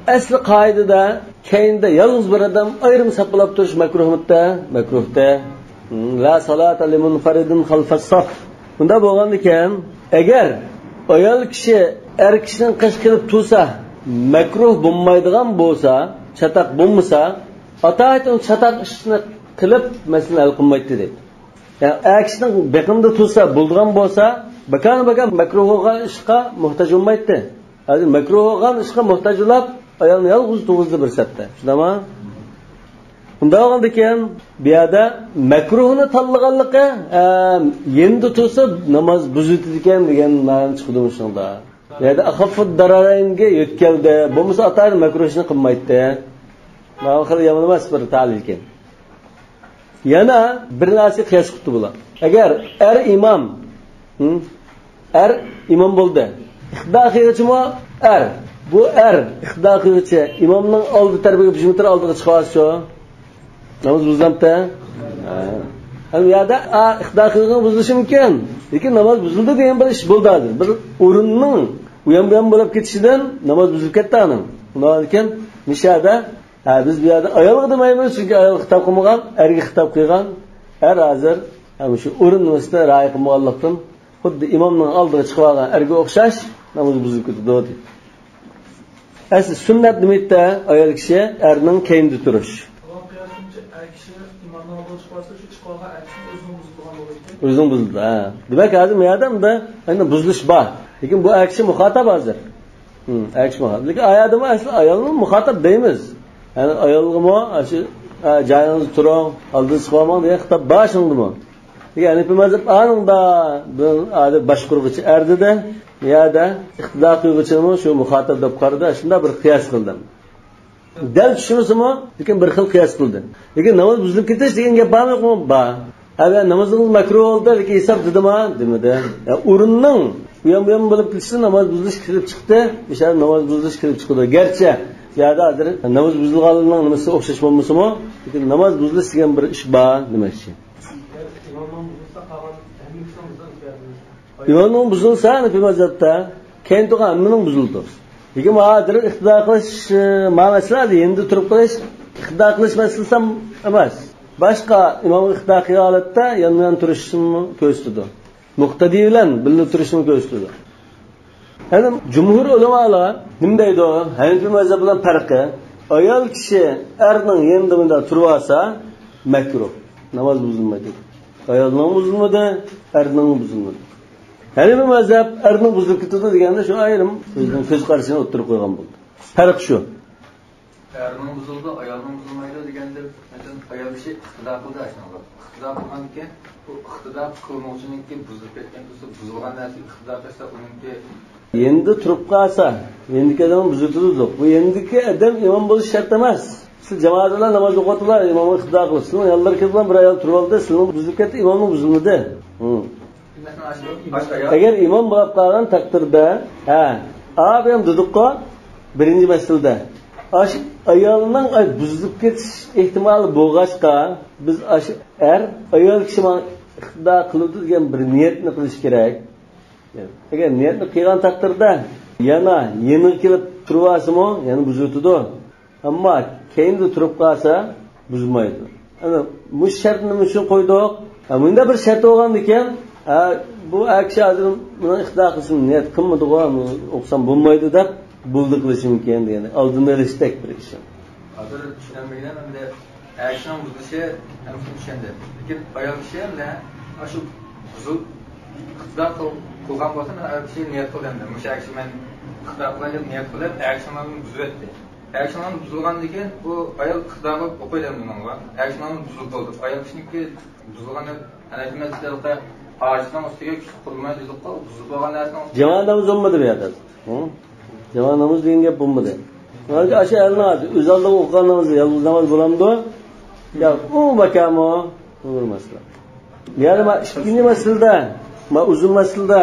ئەسلى قائىدىدە كەينىدە يالغۇز بىر ئادەم ئايرىم ساپلاپ تۇرۇش مەكرۇھمۇتتا؟ مەكرۇھتا. لا سالاتا لىمۇنفەرىدىن خەلفەس سەف. بۇنداق بولغاندىكىن، ئەگەر ئايال كىشى ئەر كىشىنىڭ قېشىغا كېلىپ تۇرسا، مەكرۇھ بولمايدىغان بولسا، چاتاق بولمىسا، ئاتايىت ئۇنى چاتاق ئىشنى قىلىپ مەسىلىنى ھەل قىلمايتتى دەيدۇ. يەنى ئەر كىشىنىڭ بېقىنىدا تۇرسا بولىدىغان بولسا، بىكارمۇ بىكار مەكرۇھ بولغان ئىشقا موھتاج بولمايتتى. ھازىر مەكرۇھ بولغان ئىشقا موھتاج بولاپ، ئايالنى يالغۇز تۇرغۇزدى بىر سەپتە. شۇنداقمۇ؟ ئۇنداق بولغاندىكىن، بۇ يەردە مەكرۇھنى تاللىغانلىقى، ئە، يېنىدا تۇرسا ناماز بۇزۇلىدىكەن دېگەن مەنە چىقىدۇ مۇشۇنىڭدا. بۇ يەردە ئەخەففۇد دارارەينگە يۆتكەلدى. بولمىسا ئاتايىن مەكرۇھ ئىشنى قىلمايتتى. مانا خېلى يامان ئەمەس بىر تەلىل ئىكەن. يەنە بىر نەرسىگە قىياس قىپتۇ بۇلار. ئەگەر ئەر ئىمام، ھە؟ ئەر ئىمام بولدى. ئىقتىدا قىلغۇچىمۇ ئەر. بۇ ئەر ئىقتىدا قىلغۇچى ئىمامنىڭ ئالدى تەرىپىگە بىر مېتىر ئالدىغا چىقىۋالسا، ناماز بۇزۇلامتى؟ ھە. ھەم يەردە، ئا، ئىقتىدا قىلغىنى بۇزۇلۇشى مۇمكىن. لېكىن ناماز بۇزۇلدى دېگەن بىر ئىش بولدى ھازىر. بىر ئورۇننىڭ ئۇيان-بۇيان بولۇپ كېتىشىدىن ناماز بۇزۇلۇپ كەتتى ئانىڭ. شۇنىڭ ئۈچۈن مۇشۇ يەردە، ھە، بىز بۇ يەردە ئايالغا دېمەيمىز، چۈنكى ئايالغا خىتاب قىلمىغان، ئەرگە خىتاب قىلغان. ئەر ھازىر، ھە، مۇشۇ ئورۇن نېمىسىدە رىئايە قىلمىغانلىقتىن، خۇددى ئىمامنىڭ ئالدىغا چىقىۋالغان ئەرگە ئوخشاش نامىزى بۇزۇلۇپ كېتىدۇ، دېدى. ئەسلى سۈننەت نېمە ئىدى؟ ئايال كىشى ئەرنىڭ كەينىدە تۇرۇش. بۇنىڭ قىياسىنچە ئەر كىشى ئىمامنىڭ ئالدىغا چىقىۋالسا، شۇ چىقىۋالغان ئەر كىشىنىڭ ئۆزىنىڭ بۇزۇلىدىغان بولىدۇ. ئۆزىنىڭ بۇزۇلىدۇ، ھە. دېمەك، ھازىر بۇ يەردە ئەمدى، يەنى بۇزۇلۇش بار. لېكىن بۇ ئەر كىشى مۇخاتاب ھازىر. ھىم، ئەر كىشى مۇخاتاب. لېكىن ئايالدىمۇ ئەسلى ئايالنى مۇخاتاب دەيمىز. يەنى ئايالغىمۇ، ئاشۇ، ھە، جايىڭىزدا تۇرۇڭ، ئالدىغا چىقىۋالماڭ دېگەن خىتاب بار شۇنىڭدىمۇ. لېكىن ھەنىپىي مەزھەپ ئانىڭدا بىر ئادەم باشقۇرغۇچى ئەر دېدى، بۇ يەردە ئىقتىدا قىلغۇچىنىمۇ شۇ مۇخاتاب دەپ قارىدى، شۇنداق بىر قىياس قىلدىم. دەل چۈشىنىسىمۇ، لېكىن بىر خىل قىياس قىلدى. لېكىن ناماز بۇزۇلۇپ كېتىش دېگەن گەپ بارمۇ يوقمۇ؟ بار. ھە، نامىزىڭىز مەكرۇھ بولدى، لېكىن ھېساب دېدىما؟ دېمىدى. يا، ئورۇننىڭ ئۇيان-بۇيان بولۇپ كېتىشىدىن ناماز بۇزۇلۇش كېلىپ چىقتى. مىسال، ناماز بۇزۇلۇش كېلىپ چىقىدۇ. گەرچە بۇ يەردە ھازىر ناماز بۇزۇلغانلىرىنىڭ نېمىسى ئوخشاش بولمىسىمۇ، لېكىن ناماز بۇزۇلۇش دېگەن بىر ئىش بار دېمەكچى. ئىمامنىڭ بۇزۇلسا، قالغان ھەممە كىشىنىڭ بۇزۇلىدۇ. ئىمامنىڭ بۇزۇلسا، ھەنىپىي مەزھەپتە كەينىدە تۇرغان ھەممىنىڭ بۇزۇلىدۇ. لېكىن ھازىر ئىقتىدا قىلىش، ئە، مەسىلە، يېنىدا تۇرۇپ قىلىش، ئىقتىدا قىلىش مەسىلىسى ھەم ئەمەس. باشقا ئىمامغا ئىقتىدا قىلغان ھالەتتە يانمۇيان تۇرۇشنى كۆرسىتىدۇ. مۇقتەدى بىلەن بىللە تۇرۇشنى كۆرسىتىدۇ. يەنى جۇمھۇر ئۆلىمالار نېمە دەيدۇ؟ ھەنىپىي مەزھەپ بىلەن پەرقى، ئايال كىشى ئەرنىڭ يېنىدا مۇنداق تۇرۇۋالسا مەكرۇھ. ناماز بۇزۇلمايدۇ. ئايالنىڭ بۇزۇلمىدى، ئەرنىڭ بۇزۇلمىدى. ھەنىپىي مەزھەپ ئەرنىڭ بۇزۇلۇپ كېتىدۇ دېگەندە شۇ ئايرىم ئۆزىنىڭ كۆز قارىشىنى ئوتتۇرىغا قويغان بولدى. پەرق شۇ. ئەرنىڭ بۇزۇلىدۇ، ئايالنىڭ بۇزۇلمايدۇ دېگەندە، مەسىلەن، ئايال كىشى ئىقتىدا قىلدى ئاشۇنىڭغا. ئىقتىدا قىلغاندىكىن، بۇ ئىقتىدا قىلمىغۇچىنىڭكى بۇزۇلۇپ كەتكەن تۇرسا، بۇزۇلغان نەرسىگە ئىقتىدا قىلسا، ئۇنىڭكى يېنىدا تۇرۇپ قالسا، يېنىدىكى ئادەم بۇزۇۋېتىدۇ. بۇ يېنىدىكى ئادەم ئىمام بولۇشى شەرت ئەمەس. سىز جامائەت بىلەن ناماز ئوقۇۋاتىدىلا، ئىمامغا ئىقتىدا قىلىپ، سىزنىڭ يانلىرىڭىزدا بىر ئايال تۇرۇۋالدى، سىزنىڭ بۇزۇلۇپ كەتتى، ئىمامنىڭ بۇزۇلمىدى. ھىم. ئەگەر ئىمام بولاپ قالغان تەقدىردە، ھە، ئا، بۇ يەردە دېدۇققۇ، بىرىنچى مەسىلىدە. ئاشۇ ئايالنىڭ، ئاي، بۇزۇلۇپ كېتىش ئېھتىمالى بولغاچقا، بىز ئاشۇ ئەر، ئايال كىشى ماڭا ئىقتىدا قىلىدۇ دېگەن بىر نىيەتنى قىلىش كېرەك. ئەگەر نىيەتنى قىلغان تەقدىردە، يەنە يېنىغا كېلىپ تۇرۇۋالسىمۇ، يەنە بۇزۇۋېتىدۇ. ئەمما كەينىدە تۇرۇپ قالسا، بۇزمايدۇ. ئەنە مۇشۇ شەرتنى نېمە ئۈچۈن قويدۇق؟ ھە، مۇنداق بىر شەرت بولغاندىكىن، ھە، بۇ ئەر كىشى ھازىر مېنىڭ ئىقتىدا قىلسۇن، نىيەت قىلمىدىغۇ، ئوقۇسام بولمايدۇ دەپ، بولدى قىلىشى مۇمكىن دېگەن. ئالدىنى ئېلىشتەك بىر ئىش. ھازىر چۈشىنەلمىگەن ئەمدى. ئەر كىشىنىڭ بۇزۇلۇشى ھەممىسى چۈشەندى. لېكىن ئايال كىشى ھەمدە شۇ بۇزۇل-، ئىقتىدا قىل-، قىلغان بولسا، ئەر كىشى نىيەت قىلدى ئەمدى. مۇشۇ ئەر كىشى مەن ئىقتىدا قىلاي دەپ نىيەت قىلىپ، ئەر كىشىنىڭ بۇزۇۋەتتى. ئەر كىشىنىڭ بۇزۇلغاندىن كېيىن بۇ ئايال ئىقتىدا قىلىپ ئوقۇيدۇ ئەمدى ئۇنىڭغا. ئەر كىشىنىڭ بۇزۇلۇپ بولدى. ئايال كىشىنىڭكى بۇزۇلغان دەپ ھەنەفىي مەزھەپتە ھاجىتىنىڭ ئۈستىگە كۈچ قۇرماي بۇزۇلۇپ قالدى. بۇزۇلۇپ بولغان نەرسىنىڭ ئۈستىگە جامائەت نامىزى بولمىدى بۇ يەردە. ھە؟ جامائەت نامىزى دېگەن گەپ بولمىدى. ھازىر ئاشۇ ئەرنىڭ ئۆز ئالدىغا ئوقۇغان نامىزى يالغۇز ناماز بولامدۇ؟ يا ئۇ ماكانمۇ؟ بۇ بىر مەسىلە. يەنى ما ئىككىنچى مەسىلىدە، ما ئۇزۇن مەسىلىدە،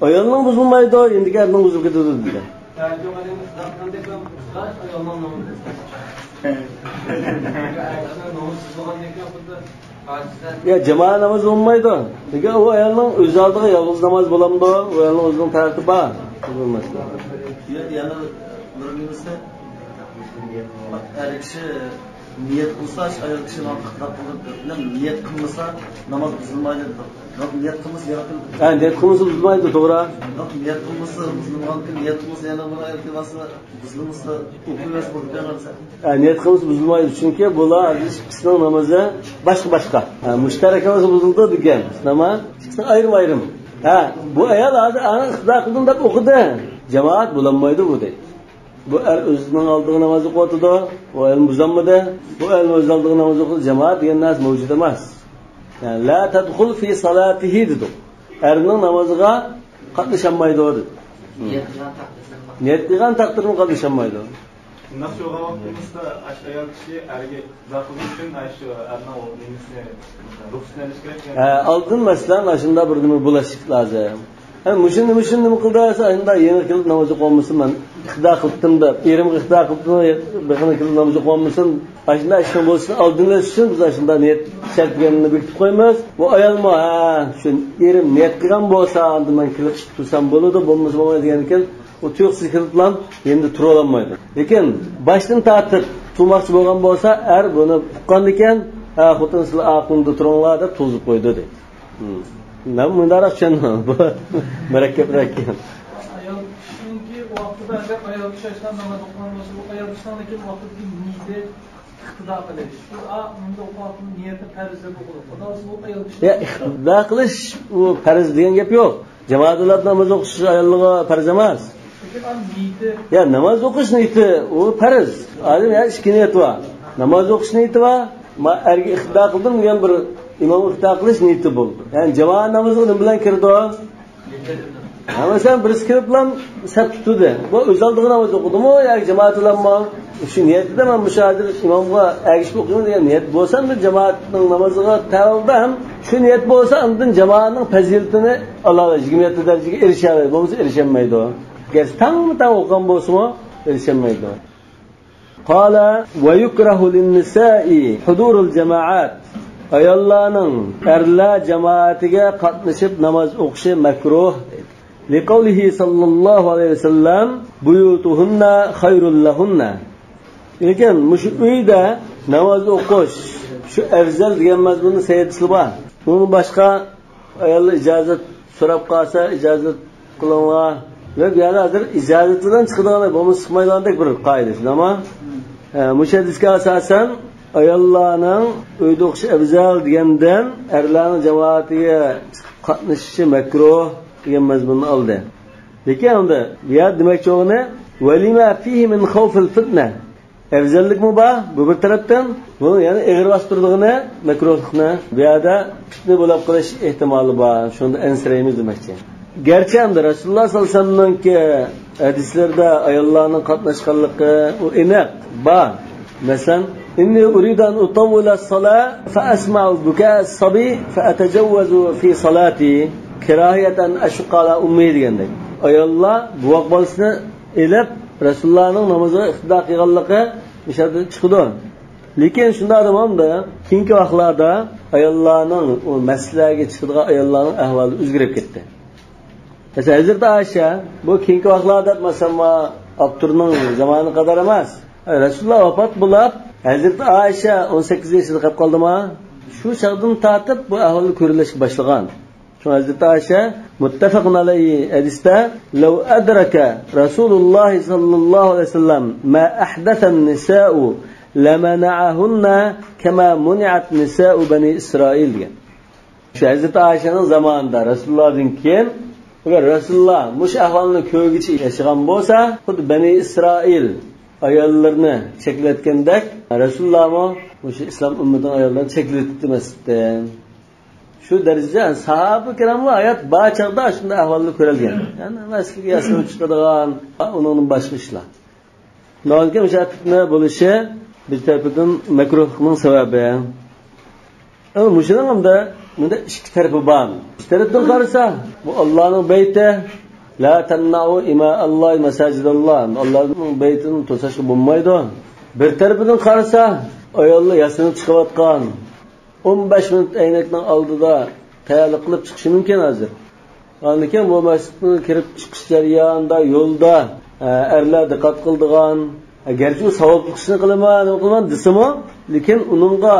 ئايالنىڭ بۇزۇلمايدۇ، يېنىدىكى ئەرنىڭ بۇزۇلۇپ كېتىدۇ دېدى. يا، جامائەت نامىزى بولمايدۇ. لېكىن ئۇ ئايالنىڭ ئۆز ئالدىغا يالغۇز ناماز بولامدۇ؟ ئۇ ئايالنىڭ ئۆزىنىڭ تەرىتى بار. بولماس. يا، يەنە بىر نېمىسى، ئەر كىشى نىيەت قىلسا، ئايال كىشى ماڭا ئىقتىدا قىلدى دەپ، نىيەت قىلمىسا ناماز بۇزۇلمايدۇ دېدۇق. نىيەت قىلمىسا، نىيەت قىلمىسا. ھە، نىيەت قىلمىسا بۇزۇلمايدۇ، توغرا. نىيەت قىلمىسا بۇزۇلمىغانكى، نىيەت قىلمىسا يەنە بىر ئايال كېلىۋالسا، بۇزۇلمىسا ئوقۇيۋەرسە بولىدۇ دەيمەن. ھە، نىيەت قىلمىسا بۇزۇلمايدۇ، چۈنكى بۇلار ئىككىسىنىڭ نامىزى باشقا-باشقا. ھە، مۇشتەرەك بولسا بۇزۇلىدۇ دېگەن. ئەمما ئىككىسى ئايرىم-ئايرىم. ھە، بۇ ئايال ھازىر ئانا ئىقتىدا قىلدىم دەپ ئوقۇدى. جامائەت بولالمايدۇ بۇ دەيدۇ. بۇ ئەر ئۆزىنىڭ ئالدىغا ناماز ئوقۇۋاتىدۇ، بۇ ئايال بۇزالمىدى. بۇ ئايال ئۆز ئالدىغا ناماز ئوقۇدى، جامائەت دېگەن نەرسە مەۋجۇت ئەمەس. يەنى، لا تەدخۇل فى سالاتىھى دېدۇق. ئەرنىڭ نامىزىغا قاتنىشالمايدۇ دېدى. نىيەت قىلغان تەقدىردىمۇ قاتنىشالمايدۇ. شۇنداق بولغان ۋاقتىمىزدا ئاشۇ ئايال كىشى ئەرگە ئىقتىدا قىلىش ئۈچۈن ئاشۇ ئەرنىڭ نېمىسىنى، رۇخسىتىنى ئېلىش كېرەك. ئە، ئالدىن مەسىلەن، ئاشۇنداق بىر نېمە بولۇشلۇق لازىم. ھە، مۇشۇنى، مۇشۇنى نېمە قىلدى دېسە، ئاشۇنداق يېڭى كېلىپ ناماز ئوقۇۋالمىسۇن، مەن ئىقتىدا قىلىپتىم دەپ، ئېرىمگە ئىقتىدا قىلىپتىم، بىر خىل كېلىپ ناماز ئوقۇۋالمىسۇن، ئاشۇنداق ئىشنىڭ بولۇشىنى ئالدىنى ئېلىش ئۈچۈن بىز ئاشۇنداق نىيەت شەرت دېگەننى بېكىتىپ قويىمىز. بۇ ئايالمۇ، ھە، شۇ ئېرىم نىيەت قىلغان بولسا، ئاندىن مەن كېلىپ تۇرسام بولىدۇ، بولمىسا بولمايدۇ دېگەنىكەن، ئۇ تۇيۇقسىز كېلىپلا يېنىدا تۇرۇۋالالمايدۇ. لېكىن باشتىن تارتىپ تۇرماقچى بولغان بولسا، ئەر بۇنى ئۇققاندىكىن، ھە، خوتۇن سىلەر ئاقىڭدا تۇرۇڭلار دەپ تۇرغۇزۇپ قويىدۇ دەيدۇ. ھىم. مەن مۇنداقراق چۈشەندىم. بۇ مۇرەككەپرەك گەپ. ئايال كىشىنىڭكى ۋاقتىدا، ئەگەر ئايال كىشى ئاشۇنداق ناماز ئوقۇغان بولسا، بۇ ئايال كىشىنىڭكى ۋاقتىدىكى نىيىتى ئىقتىدا قىلىش. بۇ، ئا، مۇنداق ئوقۇۋاتقان نىيەتنى پەرز دەپ ئوقۇدۇق. خۇدا بۇ ئايال كىشى يا، ئىقتىدا قىلىش، ئۇ پەرز دېگەن گەپ يوق. جامائەت بىلەن ناماز ئوقۇش ئاياللارغا پەرز ئەمەس. لېكىن ئا نىيىتى. يا، ناماز ئوقۇش نىيىتى، ئۇ پەرز. ئادەم يا ئىككى نىيىتى بار. ناماز ئوقۇش نىيىتى بار. ما ئەرگە ئىقتىدا قىلدىم دېگەن بىر ئىمامغا ئىقتىدا قىلىش نىيىتى بولدى. يەنى جامائەت نامىزىغا نېمە بىلەن كىرىدۇ؟ ھە، مەسىلەن، بىرسى كىرىپلا سەپ تۇتۇدى. بۇ ئۆز ئالدىغا ناماز ئوقۇدىمۇ ياكى جامائەت بىلەنمۇ؟ شۇ نىيەتتە مەن مۇشۇ ھازىر ئىمامغا ئەگىشىپ ئوقۇيمەن دېگەن نىيەت بولسا، ئەمدى جامائەتنىڭ نامىزىغا تەۋە بولىدۇ ھەم شۇ نىيەت بولسا، ئاندىن جامائەتنىڭ پەزىلىتىنى ئالالايدۇ، يىگىرمە يەتتە دەرىجىگە ئېرىشەلەيدۇ. بولمىسا ئېرىشەلمەيدۇ. گەرچە تاڭمۇ تاڭ ئوقۇغان بولسىمۇ ئېرىشەلمەيدۇ. قال: ويكره للنساء حضور الجماعات. ئاياللارنىڭ ئەرلەر جامائىتىگە قاتنىشىپ ناماز ئوقۇشى مەكرۇھ. لقوله صلى الله عليه وسلم: بيوتهن خير لهن. لېكىن مۇشۇ ئۆيدە ناماز ئوقۇش شۇ ئەۋزەل دېگەن مەزمۇندا سەھىھاتى بار. ئۇنىڭدىن باشقا ئاياللار ئىجازەت سوراپ قالسا، ئىجازەت قىلىڭلار. ۋە بۇ يەردە ھازىر ئىجازەت بىلەن چىقىدىغان، بولمىسا چىقمايدىغاندەك بىر قائىدە شۇنداقمۇ؟ ھە، مۇشۇ ھەدىسكە ئاساسەن، ئاياللارنىڭ ئۆيدە ئوقۇشى ئەۋزەل دېگەندىن، ئەرلەرنىڭ جامائەتكە قاتنىشىشى مەكرۇھ دېگەن مەزمۇننى ئالدى. لېكىن ئەمدى بۇ يەردە دېمەكچى بولغىنى، ولما فيه من خوف الفتنة. ئەۋزەللىكمۇ بار، بۇ بىر تەرەپتىن. بۇ يەنە ئېغىر باستۇرىدىغىنى مەكرۇھلۇقنى. بۇ يەردە پىتنە بولۇپ قېلىش ئېھتىمالى بار. شۇندا ئەنسىرەيمىز دېمەكچى. گەرچە ئەمدى رەسۇلۇللا ساللاللاھۇ ئەلەيھى ۋەسەللەمنىڭكى ھەدىسلىرىدە ئاياللارنىڭ قاتناشقانلىقى ئۇ ئېنىق بار. مەسىلەن، إني أريد أن أطول الصلاة فأسمع بكاء الصبي فأتجوز في صلاتي كراهية أن أشق على أمه دېگەندەك. ئاياللار بوۋاق بالىسىنى ئېلىپ، رەسۇلۇللانىڭ نامىزىغا ئىقتىدا قىلغانلىقى مۇشۇ يەردىن چىقىدۇ. لېكىن شۇنداق دېمەمدۇ، كېيىنكى ۋاقىتلاردا ئاياللارنىڭ، ئۇ مەسچىتلەرگە چىقىدىغان ئاياللارنىڭ ئەھۋالى ئۆزگىرىپ كەتتى. مەسىلەن، ھەزرىتى ئائىشە، بۇ كېيىنكى ۋاقىتلاردا دەپ مەسىلەن، ئاپتورنىڭ زامانى قەدەر ئەمەس. رەسۇلۇللا ۋاپات بولۇپ، ھەزرىتى ئائىشە ئون سەككىز ياشىدا قېلىپ قالدىما، شۇ چاغدىن تارتىپ بۇ ئەھۋال كۆرۈلۈشكە باشلىغان. شۇڭا ھەزرىتى ئائىشە، مۇتتەپەقۇن ئەلەيھى ھەدىستە، لو أدرك رسول الله صلى الله عليه وسلم ما أحدث النساء لمنعهن كما منعت نساء بني إسرائيل دېگەن. شۇ ھەزرىتى ئائىشەنىڭ زامانىدا رەسۇلۇللادىن كېيىن، ئەگەر رەسۇلۇللا مۇشۇ ئەھۋالنى كۆرگۈچە ياشىغان بولسا، خۇددى بەنى ئىسرائىل ئاياللىرىنى چەكلەتكەندەك، رەسۇلۇللامۇ مۇشۇ ئىسلام ئۈممىتىنىڭ ئاياللىرىنى چەكلىتىپتىمەس ئىدى. شۇ دەرىجىدە ساھابە كىراملار ھايات بار چاغدا شۇنداق ئەھۋالنى كۆرەلىگەن. يەنى مەسىلىگە ياسىنىپ چىقىدىغان، ئۇنىڭدىن باشقا ئىشلار. شۇنىڭدىن كېيىن مۇشۇ پىتنە بولۇشى بىر تەرىپىدىن مەكرۇھلۇقنىڭ سەۋەبى. ئەمما مۇشۇنىڭ ئەمدى بۇندا ئىككى تەرىپى بار. بىر تەرەپتىن قارىسا، بۇ ئاللانىڭ بەيتى، لا تمنعوا إماء الله مساجد الله. ئاللانىڭ بەيتىنى توساشقا بولمايدۇ. بىر تەرىپىدىن قارىسا، ئاياللار ياسىنىپ چىقىۋاتقان، ئون بەش مىنۇت ئەينەكنىڭ ئالدىدا تەييارلىق قىلىپ چىقىشى مۇمكىن ھازىر. ئاندىن كېيىن بۇ مەسچىتتىن كىرىپ چىقىش جەريانىدا يولدا، ئە، ئەرلەر دىققەت قىلىدىغان، ئە، گەرچە ئۇ ساۋابلىق ئىشنى قىلىمەن، نېمە قىلىمەن دېسىمۇ، لېكىن ئۇنىڭغا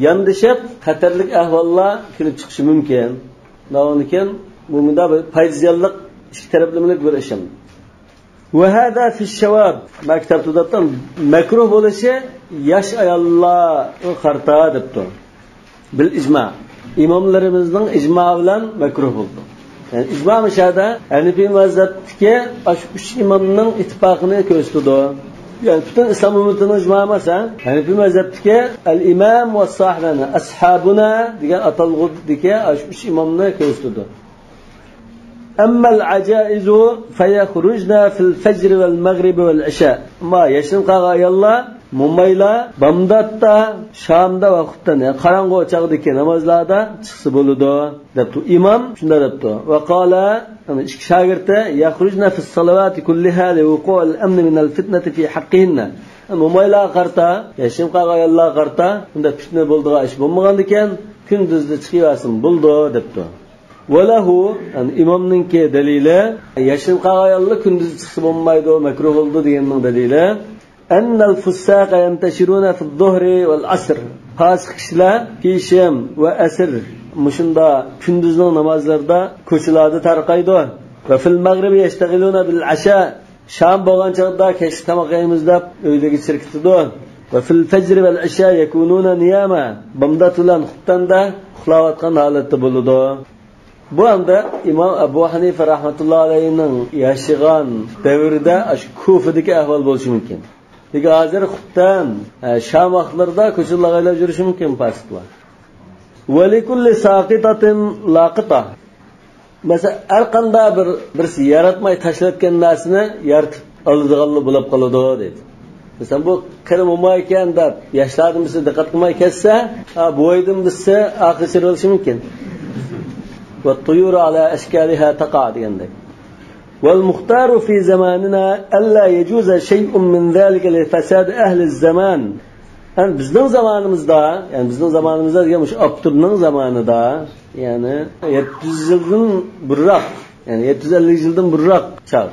ياندىشىپ خەتەرلىك ئەھۋاللار كېلىپ چىقىشى مۇمكىن. ئاندىن كېيىن بۇ مۇنداق بىر پايدا زىيانلىق ئىككى تەرەپلىمىلىك بىر ئىش. وهذا في الشباب. ما كىتابتا دەپتۇ، مەكرۇھ بولۇشى ياش ئاياللارغا قارىتا دەپتۇ. بالإجماع. ئىماملىرىمىزنىڭ ئىجمائى بىلەن مەكرۇھ بولىدۇ. يەنى ئىجما مۇشۇيەردە ھەنىفىي مەزھەپتىكى ئاشۇ ئۈچ ئىمامنىڭ ئىتتىپاقىنى كۆرسىتىدۇ. يەنى پۈتۈن ئىسلام ئۈممىتىنىڭ ئىجمائى ئەمەس، ھە؟ ھەنىفىي مەزھەپتىكى الإمام والصاحبان، أصحابنا دېگەن ئاتالغۇدىكى ئاشۇ ئۈچ ئىمامنى كۆرسىتىدۇ. أما العجائز فيخرجن في الفجر والمغرب والعشاء. ئەمما ياشىرىن قالغان ئاياللار، مومايلار بامداتتا، شامدا ۋە خۇپتەن، يەنى قاراڭغۇ چاغدىكى نامازلاردا چىقسا بولىدۇ، دەپتۇ ئىمام. شۇنداق دەپتۇ. وقال، يەنى ئىككى شاگىرتى، يخرجن في الصلوات كلها لوقوع الأمن من الفتنة في حقهن. مومايلارغا قارىتا، ياشىرىن قالغان ئاياللارغا قارىتا، بۇنداق پىتنە بولىدىغان ئىش بولمىغاندىكىن، كۈندۈزدە چىقىۋەرسىمۇ بولىدۇ، دەپتۇ. وله، يەنى ئىمامنىڭكى دەلىلى، ياشىرىن قالغان ئاياللار كۈندۈز چىقسا بولمايدۇ، مەكرۇھ بولىدۇ دېگەننىڭ دەلىلى، أن الفساق ينتشرون في الظهر والعصر. پاسىق كىشىلەر پېشەم ۋە ئەسىر مۇشۇنداق كۈندۈزنىڭ نامازلىرىدا كوچىلاردا تارقايدۇ. وفي المغرب يشتغلون بالعشاء. شام بولغان چاغدا كەچلىك تاماق يەيمىز دەپ ئۆيلىرىگە چىركىتىدۇ. وفي الفجر والعشاء يكونون نياما. بامدات بىلەن خۇپتەندە ئۇخلاۋاتقان ھالەتتە بولىدۇ. بۇ ئەمدى ئىمام ئەبۇ ھەنىفە رەھمەتۇللا ئەلەيھىنىڭ ياشىغان دەۋرىدە ئاشۇ كۇفىدىكى ئەھۋال بولۇشى مۇمكىن. لېكىن ھازىر خۇپتەن، ئە، شام ۋاقىتلىرىدا كوچىلارغا ئايلاپ يۈرۈشى مۇمكىن پاسىقلار. ولكل ساقطة لاقطة. مەسىلەن، ھەر قانداق بىر، بىرسى ياراتماي تاشلاۋەتكەن نەرسىنى يارىتىپ ئالىدىغانلا بولۇپ قالىدۇ، دەيدۇ. مەسىلەن، بۇ قېرى موماي ئىكەن دەپ، ياشلاردىن بىرسى دىققەت قىلماي كەتسە، ھە، بوۋايدىن بىرسى ئارقىسى بولۇشى مۇمكىن. والطيور على أشكالها تقع دېگەندەك. والمختار في زماننا ألا يجوز شيء من ذلك لفساد أهل الزمان. يەنى بىزنىڭ زامانىمىزدا، يەنى بىزنىڭ زامانىمىزدا دېگەن مۇشۇ ئاپتورنىڭ زامانىدا، يەنى يەتتە يۈز يىلدىن بۇرۇنراق، يەنى يەتتە يۈز ئەللىك يىلدىن بۇرۇنراق چاغ.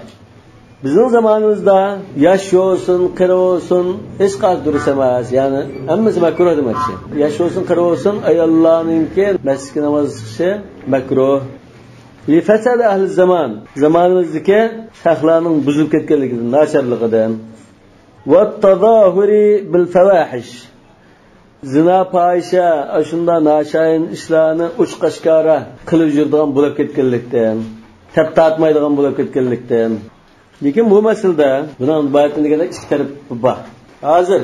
بىزنىڭ زامانىمىزدا ياش بولسۇن، قېرى بولسۇن، ھېچقايسى دۇرۇس ئەمەس. يەنى ھەممىسى مەكرۇھ دېمەكچى. ياش بولسۇن، قېرى بولسۇن، ئاياللارنىڭكى مەسچىتكە ناماز چىقىشى مەكرۇھ. لفساد أهل الزمان. زامانىمىزدىكى خەقلەرنىڭ بۇزۇلۇپ كەتكەنلىكىدىن، ناچارلىقىدىن. والتظاهر بالفواحش. زىنا، پاھىشە، ئاشۇنداق ناشايان ئىشلارنى ئوچۇق ئاشكارا قىلىپ يۈرىدىغان بولۇپ كەتكەنلىكتىن، تەپ تارتمايدىغان بولۇپ كەتكەنلىكتىن. لېكىن بۇ مەسىلىدە بۇنىڭ بايىقى دېگەندەك ئىككى تەرىپى بار. ھازىر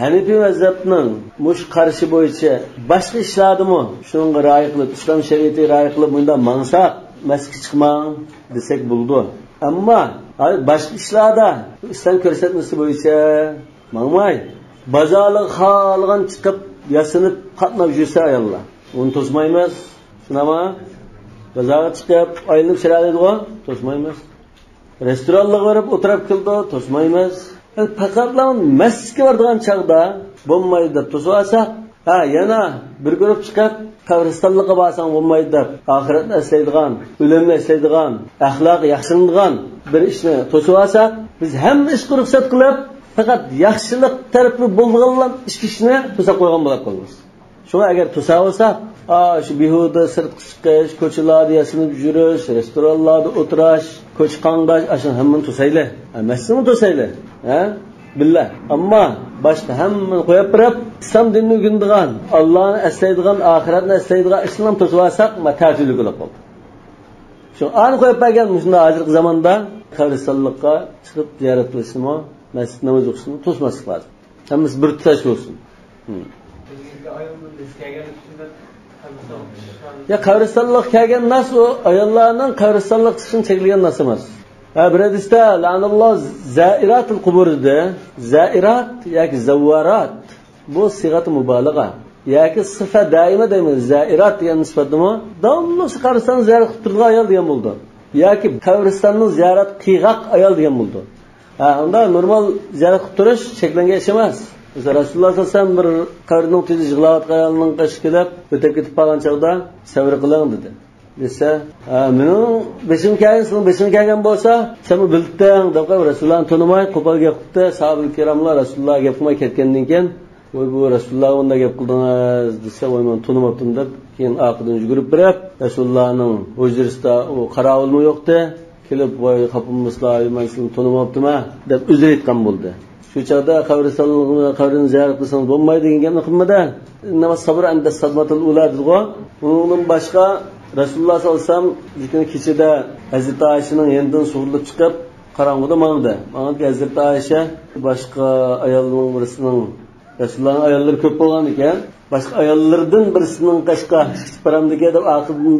ھەنىپىي مەزھەپنىڭ مۇشۇ قارىشى بويىچە باشقا ئىشلاردىمۇ شۇنىڭغا رىئايە قىلىپ، ئىسلام شەرىئىتىگە رىئايە قىلىپ، مۇنداق ماڭساق، مەسچىتكە چىقماڭ دېسەك بولىدۇ. ئەمما ھاي، باشقا ئىشلاردا ئىسلام كۆرسەتمىسى بويىچە ماڭماي، بازارلارغا خالىغان چىقىپ، ياسىنىپ قاتناپ يۈرسە ئاياللار، ئۇنى توسمايمىز. شۇنداقمۇ؟ بازارغا چىقىپ ئايلىنىپ چىرايلىدىغۇ، توسمايمىز. رېستورانلارغا بېرىپ ئولتۇرۇپ كېلىدۇ، توسمايمىز. پەقەتلا مەسچىتكە بارىدىغان چاغدا بولمايدۇ دەپ توسۇۋالساق، ھە، يەنە بىر گۇرۇپ چىقىپ، قەبرىستانلىققا بارساڭ بولمايدۇ دەپ، ئاخىرەتنى ئەسلەيدىغان، ئۆلۈمنى ئەسلەيدىغان، ئەخلاقى ياخشىلىنىدىغان بىر ئىشنى توسۇۋالساق، بىز ھەممە ئىشقا رۇخسەت قىلىپ، پەقەت ياخشىلىق تەرىپى بولىدىغانلا ئىككى ئىشنى توساپ قويغان بولۇپ قالىمىز. شۇڭا ئەگەر توساۋالساق، ئا، شۇ بىھۇدە سىرتقا چىقىش، كوچىلاردا ياسىنىپ يۈرۈش، رېستورانلاردا ئولتۇراش، كوچا قاڭداش، ئاشۇنى ھەممىنى توسايلى. ھە، مەسچىتنىمۇ توسايلى. ھە؟ بىللە. ئەمما باشقا ھەممىنى قويۇپ بېرىپ، ئىسلام دىنىنى ئۆگىنىدىغان، ئاللانى ئەسلەيدىغان، ئاخىرەتنى ئەسلەيدىغان ئىشنى توسۇۋالساق، ما تەتۈرلۈك بولۇپ قالدى. شۇ ئانى قويۇپ بەرگەن مۇشۇنداق ھازىرقى زاماندا قەبرىستانلىققا چىقىپ زىيارەت قىلىشنىمۇ، مەسچىت ناماز ئوقۇشنىمۇ توسماسلىق لازىم. ھەممىسى بىر تۇتاش بولسۇن. ھىم. يا، قەبرىستانلىققا كەلگەن ناس ئۇ ئاياللارنىڭ قەبرىستانلىققا چىقىشىنى چەكلىگەن ناس ئەمەس. ھە، بىر ھەدىستە، لەئەنەللاھۇ زائىراتىل قۇبۇر دېدى. زائىرات ياكى زاۋۋارات، بۇ سىغەتۇ مۇبالىغە. ياكى سىفە دائىمە دەيمىز، زائىرات دېگەن سۈپەتنىمۇ. داۋاملىق شۇ قەبرىستاننى زىيارەت قىلىپ تۇرىدىغان ئايال دېگەن بولىدۇ. ياكى قەبرىستاننى زىيارەت قىلغاق ئايال دېگەن بولىدۇ. ھە، ئۇنداق نورمال زىيارەت قىلىپ تۇرۇش چەكلەنگەن ئىش ئەمەس. مىسال، رەسۇلۇللا سەللەللاھۇ ئەلەيھى ۋەسەللەم بىر قەبرىنىڭ تۈۋىدە يىغلاۋاتقان ئايالنىڭ قېشىغا كېلىپ، ئۆتۈپ كېتىپ قالغان چاغدا، سەۋر قىلىڭ دېدى. دېسە، ھە، مېنىڭ بېشىمغا كەلگەن، سېنىڭ بېشىڭغا كەلگەن بولسا، سەنمۇ بىلدىڭ دەپ قويۇپ، رەسۇلۇللانى تونۇماي، قوپال گەپ قىپتۇ. ساھابە كىراملار رەسۇلۇللاغا گەپ قىلماي كەتكەندىن كېيىن، ۋاي، بۇ رەسۇلۇللاغا بۇنداق گەپ قىلدىڭىز دېسە، ۋاي، مەن تونۇماپتىمەن دەپ، كېيىن ئارقىدىن يۈگۈرۈپ بېرىپ، رەسۇلۇللانىڭ ھۇجرىسىدا ئۇ قاراۋۇلمۇ يوقتى. كېلىپ، ۋاي، خاپا بولمىسىلا، مەن سىلىنى تونۇماپتىمەن دەپ ئۆزرە ئېيتقان بولدى. شۇ چاغدا قەبرىستانلىقنى، قەبرىنى زىيارەت قىلسىڭىز بولمايدۇ دېگەن گەپنى قىلمىدى. ئىننەمە سەبرۇ ئىندە سەدمەتىل ئۇلا دېدىغۇ. ئۇنىڭدىن باشقا رەسۇلۇللا سەللەللاھۇ ئەلەيھى ۋەسەللەم بىر كۈنى كېچىدە ھەزرىتى ئائىشىنىڭ يېنىدىن سۇغۇرۇلۇپ چىقىپ، قاراڭغۇدا ماڭدى. ماڭغاندا ھەزرىتى ئائىشە باشقا ئايالنىڭ بىرسىنىڭ، رەسۇلۇللانىڭ ئاياللىرى كۆپ بولغان ئىكەن، باشقا ئاياللىرىدىن بىرسىنىڭ قېشىغا چىقىپ بارامدىكىن دەپ ئارقىدىن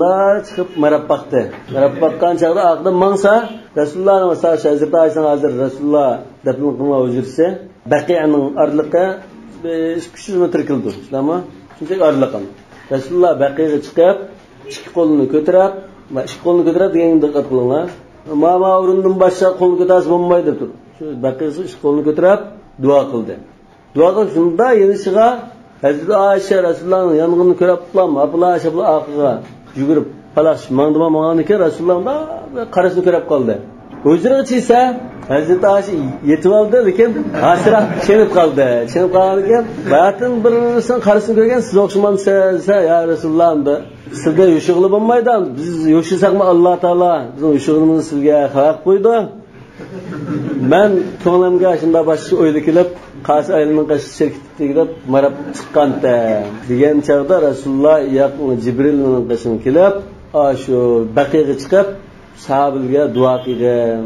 چىقىپ ماراپ باقتى. ماراپ باققان چاغدا ئارقىدىن ماڭسا، رەسۇلۇللانىڭ، ھەزرىتى ئائىشەنىڭ ھازىر رەسۇلۇللا دەپنە قىلغان ھۇجرىسى بەقىئنىڭ ئارىلىقى بىر ئىككى يۈز مېتىر كېلىدۇ، شۇنداقمۇ؟ شۇنچىلىك ئارىلىق. رەسۇلۇللا بەقىئگە چىقىپ، ئىككى قولىنى كۆتۈرۈپ، ما، ئىككى قولىنى كۆتۈرۈپ دېگەنگە دىققەت قىلىڭلار. ما، ما ئورۇندىن باشقا قولنى كۆتەرسە بولمايدۇ تۇر. شۇ بەقىئگە ئىككى قولىنى كۆتۈرۈپ دۇئا قىلدى. دۇئا قىلىپ شۇنداق يېنىشىغا ھەزرىتى ئائىشە رەسۇلۇللانىڭ يانغىنىنى كۆرۈپلا، ئاپلا شاپلا ئارقىغا يۈگۈرۈپ، پالاقشىپ ماڭدىما ماڭغاندىكىن، رەسۇلۇللا مۇنداق بىر قارىسىنى كۆرۈپ قالدى. ھۇجرىغا چىقسا، ھەزرىتى ئائىشە يېتىۋالدى، لېكىن ھاسىراپ چېنىپ قالدى. چېنىپ قالغاندىكىن، باياتىن بىرسىنىڭ قارىسىنى كۆرگەن، سىز ئوخشىمامسىز دېسە، يا رەسۇلۇللا، ئەمدى سىلدە يوشۇرغىلى بولمايدۇ، بىز يوشۇرساقمۇ ئاللا تائالا بىزنىڭ يوشۇرغىنىمىزنى سىزگە خەۋەر قويىدۇ. مەن كۆڭلۈمگە شۇنداق باشقىچە ئويلا كېلىپ، قاسى ئايالنىڭ قېشىغا چېكىپ تېگىدىپ ماراپ چىققانتى دېگەن چاغدا رەسۇلۇللا ياق، جىبرىل مېنىڭ قېشىمغا كېلىپ، ئاشۇ بەقىئگە چىقىپ ساھابىلەرگە دۇئا قىلغىن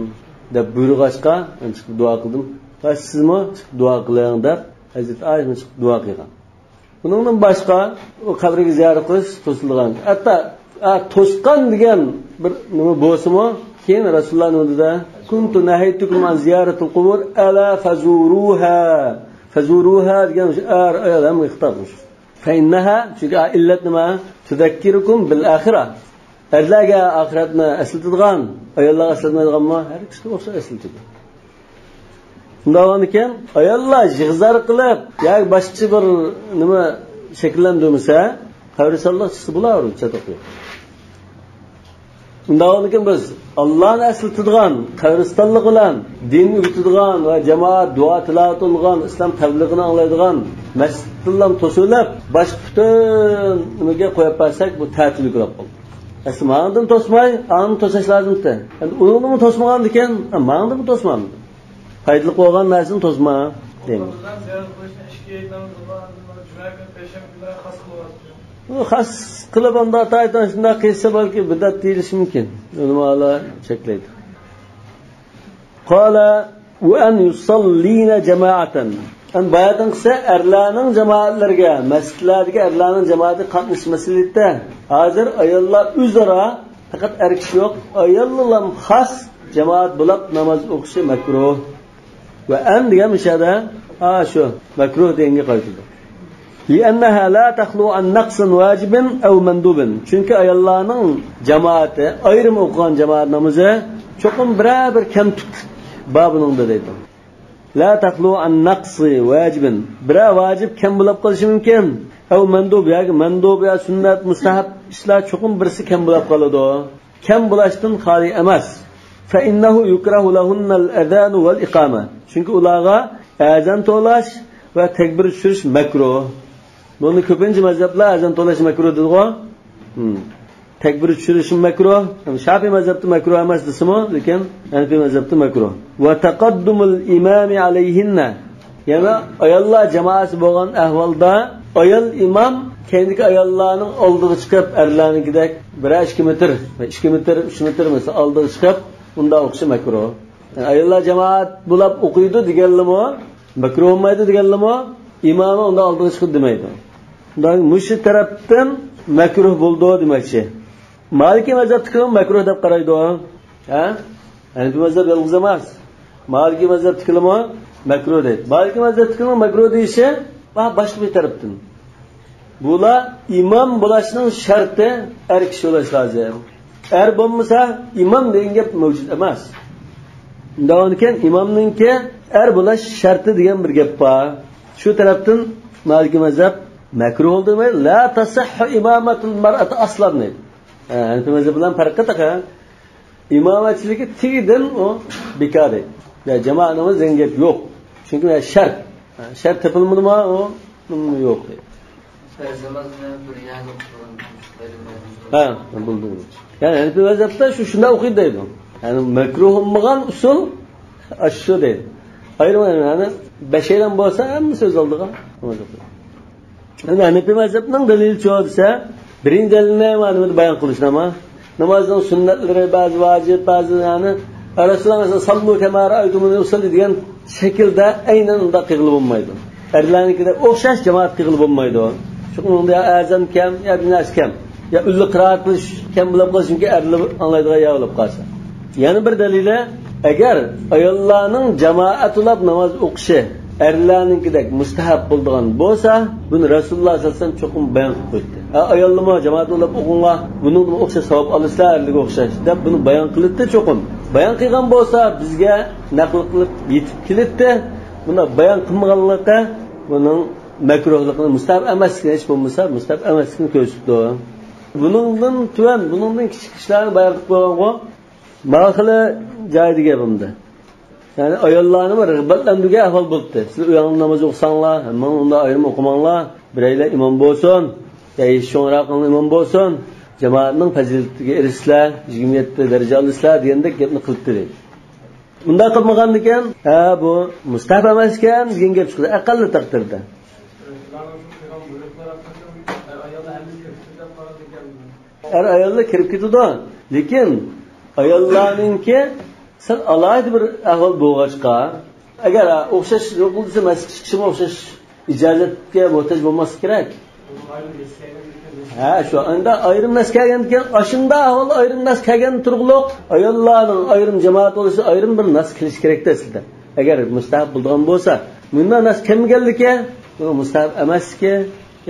دەپ بۇيرۇغاچقا، مەن چىقىپ دۇئا قىلدىم. ۋە سىزمۇ چىقىپ دۇئا قىلىڭ دەپ ھەزرىتى ئائىشە چىقىپ دۇئا قىلغان. بۇنىڭدىن باشقا ئۇ قەبرىگە زىيارەت قىلىش توسۇلغان. ھەتتا، ھە، توسقان دېگەن بىر نېمە بولسىمۇ، كېيىن رەسۇلۇللا نېمە دېدى؟ كنت نهيتكم عن زيارة القبور، ألا فزوروها. فزوروها دېگەن شۇ ئەر، ئايال ھەممىگە خىتاب قىلىش. فإنها، چۈنكى ئىللەت نېمە؟ تذكركم بالآخرة. ئەرلەرگە ئاخىرەتنى ئەسلىتىدىغان، ئاياللارغا ئەسلەتمەيدىغانمۇ؟ ھەر ئىككىسىگە ئوخشاش ئەسلىتىدۇ. شۇنداق بولغاندىكىن، ئاياللار يىغزار قىلىپ ياكى باشقىچە بىر نېمە شەكىللەندۈرمىسە، قەبرىستانلىق چىقسا بولاۋېرىدۇ، چاتاق يوق. شۇنداق بولغاندىكىن، بىز ئاللانى ئەسلىتىدىغان قەبرىستانلىق بىلەن دىن ئۆگىتىدىغان ۋە جامائەت دۇئا تىلاۋەت قىلىدىغان، ئىسلام تەبلىغىنى ئاڭلايدىغان مەسچىتتىنلا توسۇۋېلىپ، باشقا پۈتۈن نېمىگە قويۇپ بەرسەك، بۇ تەتۈرلۈك بولۇپ قالىدۇ. ئەسلى ماڭىدىن توسماي، ئاندىن توساش لازىمتى. ئەمدى ئۇنىڭدىنمۇ توسمىغاندىكىن، ماڭىدىنمۇ توسمامدۇ؟ پايدىلىق بولغان نەرسىنى توسما دەيمەن. زىيارەت قىلىشنى ئىككى ناماز، جۈمە كۈنى، پەيشەنبە كۈنلەرگە خاس قىلىۋاتىدۇ. ئۇ خاس قىلىپ ئانداق تايتان شۇنداق قىلسا، بەلكى بىدئەت دېيىلىشى مۇمكىن. ئۆلىمالار چەكلەيدۇ. قال، وأن يصلين جماعة. ئەمدى باياتىنقىسى ئەرلەرنىڭ جامائەتلىرىگە، مەسچىتلەردىكى ئەرلەرنىڭ جامائەتكە قاتنىشىش مەسىلىسىدە، ھازىر ئاياللار ئۆزئارا، پەقەت ئەر كىشى يوق، ئاياللارلا خاس جامائەت بولۇپ ناماز ئوقۇشى مەكرۇھ. ۋە ئەن دېگەن مۇشۇ يەردە، ھا، شۇ مەكرۇھ دېگەنگە قايتىدۇ. لأنها لا تخلو عن نقص واجب أو مندوب. چۈنكى ئاياللارنىڭ جامائىتى، ئايرىم ئوقۇغان جامائەت نامىزى چوقۇم بىرەر بىر كەمتۈك بار بۇنىڭدا دەيدۇ. لا تخلو عن نقص واجب. بىرەر ۋاجىپ كەم بولۇپ قېلىشى مۇمكىن. أو مندوب، ياكى مەندۇب يا سۈننەت، مۇستەھەب ئىشلار چوقۇم بىرسى كەم بولۇپ قالىدۇ. كەم بولۇشتىن خالىي ئەمەس. فإنه يكره لهن الأذان والإقامة. چۈنكى ئۇلارغا ئەزان توۋلاش ۋە تەكبىر چۈشۈرۈش مەكرۇھ. بۇنى كۆپىنچە مەزھەپلەر ئەزان توۋلاش مەكرۇھ دەيدىغۇ. ھىم. تەكبىر چۈشۈرۈشمۇ مەكرۇھ. شافىئىي مەزھەپتە مەكرۇھ ئەمەس دېسىمۇ، لېكىن ھەنىفىي مەزھەپتە مەكرۇھ. وتقدم الإمام عليهن. يەنى ئاياللار جامائەسى بولغان ئەھۋالدا ئايال ئىمام كەينىدىكى ئاياللارنىڭ ئالدىغا چىقىپ، ئەرلەرنىڭكىدەك بىرەر ئىككى مېتىر، ئىككى مېتىر، ئۈچ مېتىر مەسىلەن ئالدىغا چىقىپ، ئۇنداق ئوقۇشى مەكرۇھ. يەنى ئاياللار جامائەت بولاپ ئوقۇيدۇ دېگەنلىمۇ، مەكرۇھ بولمايدۇ دېگەنلىمۇ، ئىمامى ئۇنداق ئالدىغا چىقىدۇ دېمەيدۇ. ئۇنداق مۇشۇ تەرەپتىن مەكرۇھ بولىدۇ دېمەكچى. مالىكىي مەزھەپتىكىلەر مەكرۇھ دەپ قارايدۇ. ھە؟ ھەنىپىي مەزھەپ يالغۇز ئەمەس. مالىكىي مەزھەپتىكىلەرمۇ مەكرۇھ دەيدۇ. مالىكىي مەزھەپتىكىلەرنىڭ مەكرۇھ دېيىشى، ھە، باشقا بىر تەرەپتىن. بۇلار ئىمام بولۇشنىڭ شەرتى ئەر كىشى بولۇش لازىم. ئەر بولمىسا ئىمام دېگەن گەپ مەۋجۇت ئەمەس. ئۇنداقكەن ئىمامنىڭكى ئەر بولۇش شەرتى دېگەن بىر گەپ بار. شۇ تەرەپتىن مالىكىي مەزھەپ مەكرۇھ دېمەيدۇ. لا تەسىھھۇ ئىمامەتۇل مەرئەتى ئەسلەن دەيدۇ. ھە، ھەنىفىي مەزھەپ بىلەن پەرقى تېخى. ئىمامەتچىلىكى تېگىدىن ئۇ بىكار دەيدۇ. يا جامائەت نامىزى دېگەن گەپ يوق. چۈنكى شەرت. ھە، شەرت تېپىلمىدىمۇ ئۇ يوق دەيدۇ. پەرز نامازنى بىر يەردە ئوقۇتۇلغان. ھە، بولدى. يەنى ھەنىپىي مەزھەپتە شۇ شۇنداق ئوقۇيدۇ دەيدۇ. يەنى مەكرۇھ بولمىغان ئۇسۇل ئاشۇ دەيدۇ. ئايرىم ئايرىم، يەنى بەشەيلەن بولسا ھەممىسى ئۆز ئالدىغا. يەنى ھەنىپىي مەزھەپنىڭ دەلىلى چۇ دېسە، بىرىنچى دەلىلنى مانا نېمىدە بايان قىلىش نېمە؟ نامازنىڭ سۈننەتلىرى، بەزى ۋاجىپ، بەزى يەنى رەسۇلۇللا مەسىلەن، ساللۇ كەما رەئەيتۇمۇنى ئۇسەللى دېگەن شەكىلدە ئەينەن ئۇنداق قىلغىلى بولمايدۇ. ئەرلەرنىڭكىدەك ئوخشاش جامائەت قىلغىلى بولمايدۇ. چۈنكى ئۇنىڭدا يا ئەزان كەم، يا بىر نەرسە كەم، يا ئۈنلۈك قىرائەت قىلىش كەم بولۇپ قالسا، چۈنكى ئەرلەر ئاڭلايدىغان يا بولۇپ قالسا. يەنە بىر دەلىلى، ئەگەر ئاياللارنىڭ جامائەت بولۇپ ناماز ئوقۇشى ئەرلەرنىڭكىدەك مۇستەھەب بولىدىغان بولسا، بۇنى رەسۇلۇللا سەللەللاھۇ ئەلەيھى ۋەسەللەم چوقۇم بايان قىلىپ قويدى. ھە، ئاياللىرىمۇ جامائەت بولۇپ ئوقۇڭلار، بۇنىڭدىن ئوخشاش ساۋاب ئالىسىلەر، ئەرلەرگە ئوخشاش، دەپ بۇنى بايان قىلىپتۇ چوقۇم. بايان قىلغان بولسا، بىزگە نەقىل قىلىپ يېتىپ كېلىپتۇ. بۇنى بايان قىلمىغانلىقى بۇنىڭ مەكرۇھلۇقىنى، مۇستەھەب ئەمەسلىكىنى، ھېچ بولمىسا مۇستەھەب ئەمەسلىكىنى كۆرسىتىدۇ. بۇنىڭدىن تۆۋەن، بۇنىڭدىن كىچىك ئىشلارنى بايان قىلىپ قويغانغۇ. مانا خېلى جايىدا گەپ ئەمدى. يەنى ئاياللارنى بىر رىغبەتلەندۈرگەن ئەھۋال بولۇپتۇ. سىلەر ئۆيۈڭلاردا ناماز ئوقۇساڭلار، ھەممىڭ ئۇنداق ئايرىم ئوقۇماڭلار. بىرەيلەن ئىمام بولسۇن، يا ھېچ شۇڭراقىڭ ئىمام بولسۇن. جامائەتنىڭ پەزىلىتىگە ئېرىشىسىلەر، يىگىرمە يەتتە دەرىجە ئالىسىلەر دېگەندەك گەپنى قىلىپتۇ. ئۇنداق قىلمىغاندىكىن، ھە، بۇ مۇستەھەب ئەمەسكەن دېگەن گەپ چىقىدۇ، ئەقەللى تەقدىردە. ئەر ئاياللار كىرىپ كېتىدۇ، لېكىن ئاياللارنىڭكى سەل ئالاھىدە بىر ئەھۋال بولغاچقا، ئەگەر ئوخشاش يوقىلىسا، مەسچىتكە چىقىشىمۇ ئوخشاش ئىجازەتكە موھتاج بولماسلىقى كېرەك. ھە، شۇ ئەمدى ئايرىم نەس كەلگەندىكىن، ئاشۇنداق ئەھۋالدا ئايرىم نەس كەلگەن تۇرغۇلۇق، ئاياللارنىڭ ئايرىم جامائەت بولۇشى ئايرىم بىر نەس كېلىشى كېرەكتە ئەسلىدە. ئەگەر مۇستەھەب بولىدىغان بولسا، مۇنداق نەس كەلمىگەنلىكى، بۇ مۇستەھەب ئەمەسلىكى،